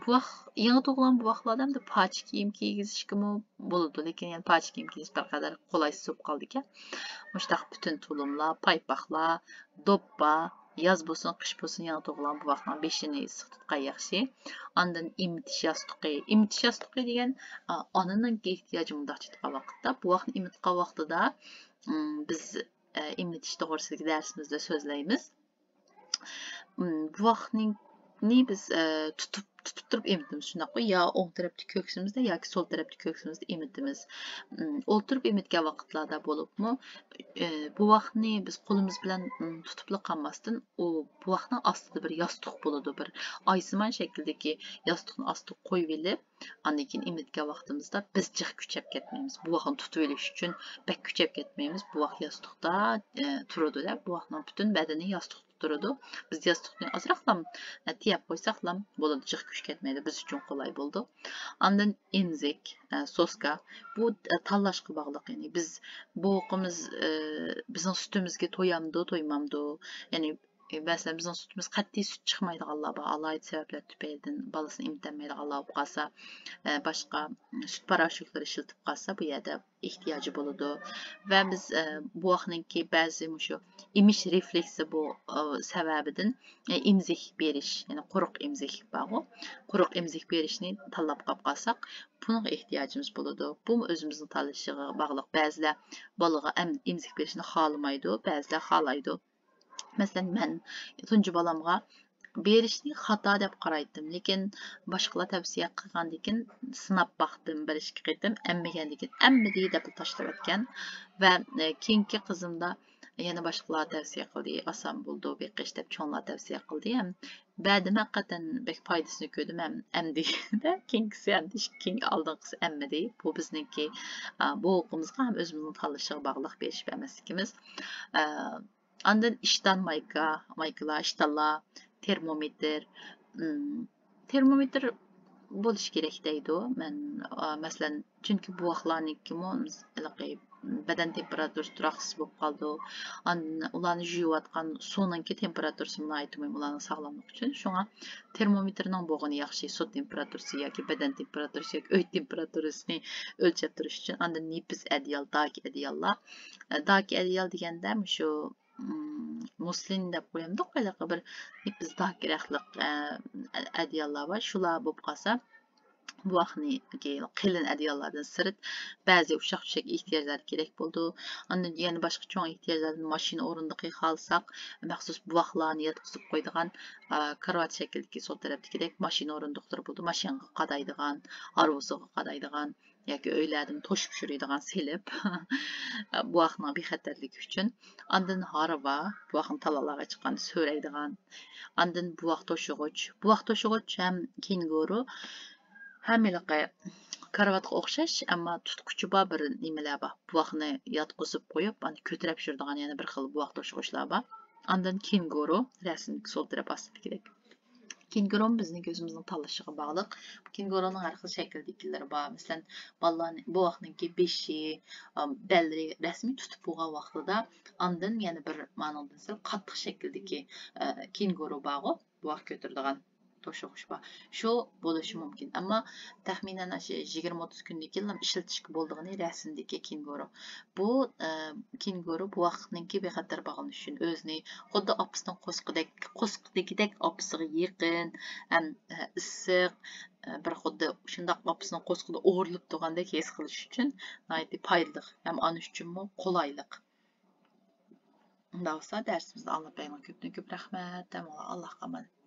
بوۋاق، يېڭى تۇغۇلغان بوۋاقلاردا ئەمدى پارچە كىيىم كىيگۈزۈشكىمۇ بولىدۇ، لېكىن يەنە پارچە كىيىم كىيىش بىر قەدەر قولايسىز بولۇپ قالىدىكەن. مۇشۇنداق پۈتۈن تۇلۇملار، پايپاقلار، دوپپا، ياز بولسۇن، قىش بولسۇن، يېڭى تۇغۇلغان بوۋاقنىڭ بېشىنى ئىسسىق تۇتقان ياخشى. ئاندىن ئېمىتىش ياستۇقى. ئېمىتىش ياستۇقى دېگەن، ئا، ئانىنىڭكى ئېھتىياجى مۇنداقچە ئېيتقان ۋاقىتتا، بوۋاقنى ئېمىتقان ۋاقتىدا، ئىم، بىز، ئە، ئېمىتىش توغرىسىدىكى دەرسىمىزدە سۆزلەيمىز. ئىم، بوۋاقنى، نى بىز، ئە، تۇتۇپ، تۇتۇپ تۇرۇپ ئېمىتىمىز، شۇنداققۇ؟ يا ئوڭ تەرەپتىكى كۆكسىمىزدە ياكى سول تەرەپتىكى كۆكسىمىزدە ئېمىتىمىز. ئىم، ئولتۇرۇپ ئېمىتكەن ۋاقىتلاردا بولۇپمۇ، ئە، بوۋاقنى بىز قولىمىز بىلەن، ئىم، تۇتۇپلا قالماستىن، ئۇ بوۋاقنىڭ ئاستىدا بىر ياستۇق بولىدۇ، بىر ئايسىمان شەكىلدىكى ياستۇقنى ئاستىغا قويۇۋېلىپ، ئاندىن كېيىن ئېمىتكەن ۋاقتىمىزدا بىز جىق كۈچەپ كەتمەيمىز. بوۋاقنى تۇتۇۋېلىش ئۈچۈن بەك كۈچەپ كەتمەيمىز. بوۋاق ياستۇقتا، ئە، تۇرىدۇ-دە، بوۋاقنىڭ پۈتۈن بەدىنى ياستۇقتا تۇرىدۇ. بىز ياستۇقنى ئازراقلا، ئە، تىيەپ قويساقلا بولىدۇ، جىق كۈچ كەتمەيدۇ، بىز ئۈچۈن قولاي بولىدۇ. ئاندىن ئېمىزىك، ئە، سوسكا. بۇ، ئە، تاللاشقا باغلىق. يەنى بىز بوۋىقىمىز، ئە، بىزنىڭ سۈتىمىزگە تويامدۇ، تويمامدۇ؟ يەنى، ئە، مەسىلەن، بىزنىڭ سۈتىمىز قەتئىي سۈت چىقمايدىغانلار بار، ئالاھىدە سەۋەبلەر تۈپەيلىدىن بالىسىنى ئېمىتەلمەيدىغانلار بولۇپ قالسا، ئە، باشقا سۈت پاراشوكلىرى ئىشلىتىپ قالسا، بۇ يەردە ئېھتىياجى بولىدۇ. ۋە بىز، ئە، بوۋاقنىڭكى بەزى مۇشۇ ئېمىش رېفلېكسى بۇ، ئە، سەۋەبىدىن، ئە، ئېمىزىك بېرىش، يەنى قۇرۇق ئېمىزىك بارغۇ، قۇرۇق ئېمىزىك بېرىشنى تاللاپ قاپ قالساق، بۇنىڭغا ئېھتىياجىمىز بولىدۇ. بۇمۇ ئۆزىمىزنىڭ تاللىشىغا باغلىق. بەزىلەر بالىغا ئەم-، ئېمىزىك بېرىشنى خالىمايدۇ، بەزىلەر خالايدۇ. مەسىلەن، مەن تۇنجى بالامغا بېرىشنى خاتا دەپ قارايتتىم، لېكىن باشقىلار تەۋسىيە قىلغاندىكىن سىناپ باقتىم بىر ئىككى قېتىم، ئەممىگەندىكىن ئەممىدى دەپلا تاشلىۋەتكەن. ۋە، ئە، كېيىنكى قىزىمدا يەنە باشقىلار تەۋسىيە قىلدى، ئاسان بولىدۇ بېقىش دەپ چوڭلار تەۋسىيە قىلدى. ھەم بەردىم، ھەقىقەتەن بەك پايدىسىنى كۆردۈم، ھەم ئەمدى دە كېيىنكىسى ئەمدى كېيىنكى ئالدىنقىسى ئەممىدى. بۇ بىزنىڭكى، ئا، بوۋىقىمىزغا ھەم ئۆزىمىزنىڭ تاللىشىغا باغلىق بېرىش بەرمەسلىكىمىز. ئا، ئاندىن ئىشتان مايكا، مايكىلار، ئىشتانلار، تېرمومېتىر، ئىم، تېرمومېتىر بولۇشى كېرەك دەيدۇ. مەن، ئا، مەسىلەن، چۈنكى بوۋاقلارنىڭكىمۇ ھېلىقى بەدەن تېمپېراتۇرىسى تۇراقسىز بولۇپ قالىدۇ. ئاندىن ئۇلارنى يۇيۇۋاتقان سۇنىڭكى تېمپېراتۇرىسىمۇ ناھايىتى مۇھىم ئۇلارنىڭ ساغلاملىقى ئۈچۈن. شۇڭا تېرمومېتىرنىڭ بولغىنى ياخشى، سۇ تېمپېراتۇرىسى ياكى بەدەن تېمپېراتۇرىسى ياكى ئۆي تېمپېراتۇرىسىنى ئۆلچەپ تۇرۇش ئۈچۈن. ئاندىن نېپىز ئەدىيال، داكى ئەدىياللار. داكى ئەدىيال دېگەندە مۇشۇ ئىم، مۇسلىن دەپ قويامدۇق، ھېلىقى بىر نېپىز داكى رەختلىك، ئە، ئەدىياللار بار. شۇلار بولۇپ قالسا، بوۋاقنى قېلىن ئەدىياللاردىن سىرت بەزى ئۇششاق-چۈششەك ئېھتىياجلار كېرەك بولىدۇ. ئاندىن يەنە باشقا چوڭ ئېھتىياجلاردىن ماشىنا ئورۇندۇقى خالىساق، مەخسۇس بوۋاقلارنى ياتقۇزۇپ قويىدىغان، ئە، كارىۋات شەكلىدىكى سول تەرەپتىكىدەك ماشىنا ئورۇندۇقلىرى بولىدۇ. ماشىنىغا قادايدىغان، ھارۋىسىغا قادايدىغان، ياكى ئۆيلەردىن توشۇپ چۈشۈرىدىغان سېلىپ، بوۋاقنىڭ بىخەتەرلىكى ئۈچۈن. ئاندىن ھارۋا، بوۋاقنى تالالارغا چىققاندا سۆرەيدىغان. ئاندىن بوۋاق توشۇغۇچ. بوۋاق توشۇغۇچ ھەم كېنگۇرۇ ھەم ھېلىقى كارىۋاتقا ئوخشاش، ئەمما تۇتقۇچى بار بىر نېمىلەر بار. بوۋاقنى ياتقۇزۇپ قويۇپ، ئاندىن كۆتۈرۈپ يۈرىدىغان يەنە بىر خىل بوۋاق توشۇغۇچلار بار. ئاندىن كېنگۇرۇ، رەسىمدىكى سول تەرەپ ئاستىدىكىدەك. كېنگۇرۇمۇ بىزنىڭ كۆزىمىزنىڭ تاللىشىغا باغلىق. كېنگۇرۇنىڭ ھەر خىل شەكىلدىكىلىرى بار. مەسىلەن، بالىلارنىڭ، بوۋاقنىڭكى بېشى، ئا، بەللىرى رەسمىي تۇتۇپ بولغان ۋاقتىدا، ئاندىن يەنە بىر مانىڭدىن سەل قاتتىق شەكىلدىكى، ئە، كېنگۇرۇ بارغۇ، بوۋاق كۆتۈرىدىغان توشۇغۇچ بار. شۇ بولۇشى مۇمكىن. ئەمما تەخمىنەن ئاشۇ يىگىرمە ئوتتۇز كۈندىن كېيىنلا ئىشلىتىشكە بولىدىغىنى رەسىمدىكى كېنگۇرۇ. بۇ، ئە، كېنگۇرۇ بوۋاقنىڭكى بىخەتەر باغلىنىشى ئۈچۈن ئۆزىنى خۇددى ئاپىسىنىڭ قورسىقىدەك، قورسىقىدىكىدەك ئاپىسىغا يېقىن ھەم، ئە، ئىسسىق، ئە، بىر خۇددى شۇنداق ئاپىسىنىڭ قورسىقىدا ئورۇلۇپ تۇرغاندەك ھېس قىلىش ئۈچۈن ناھايىتى پايدىلىق ھەم ئانا ئۈچۈنمۇ قولايلىق. ئۇنداق بولسا دەرسىمىزنى ئاڭلاپ بەرگەن كۆپتىن كۆپ رەھمەت ھەم ئاللاھقا ئامانەت.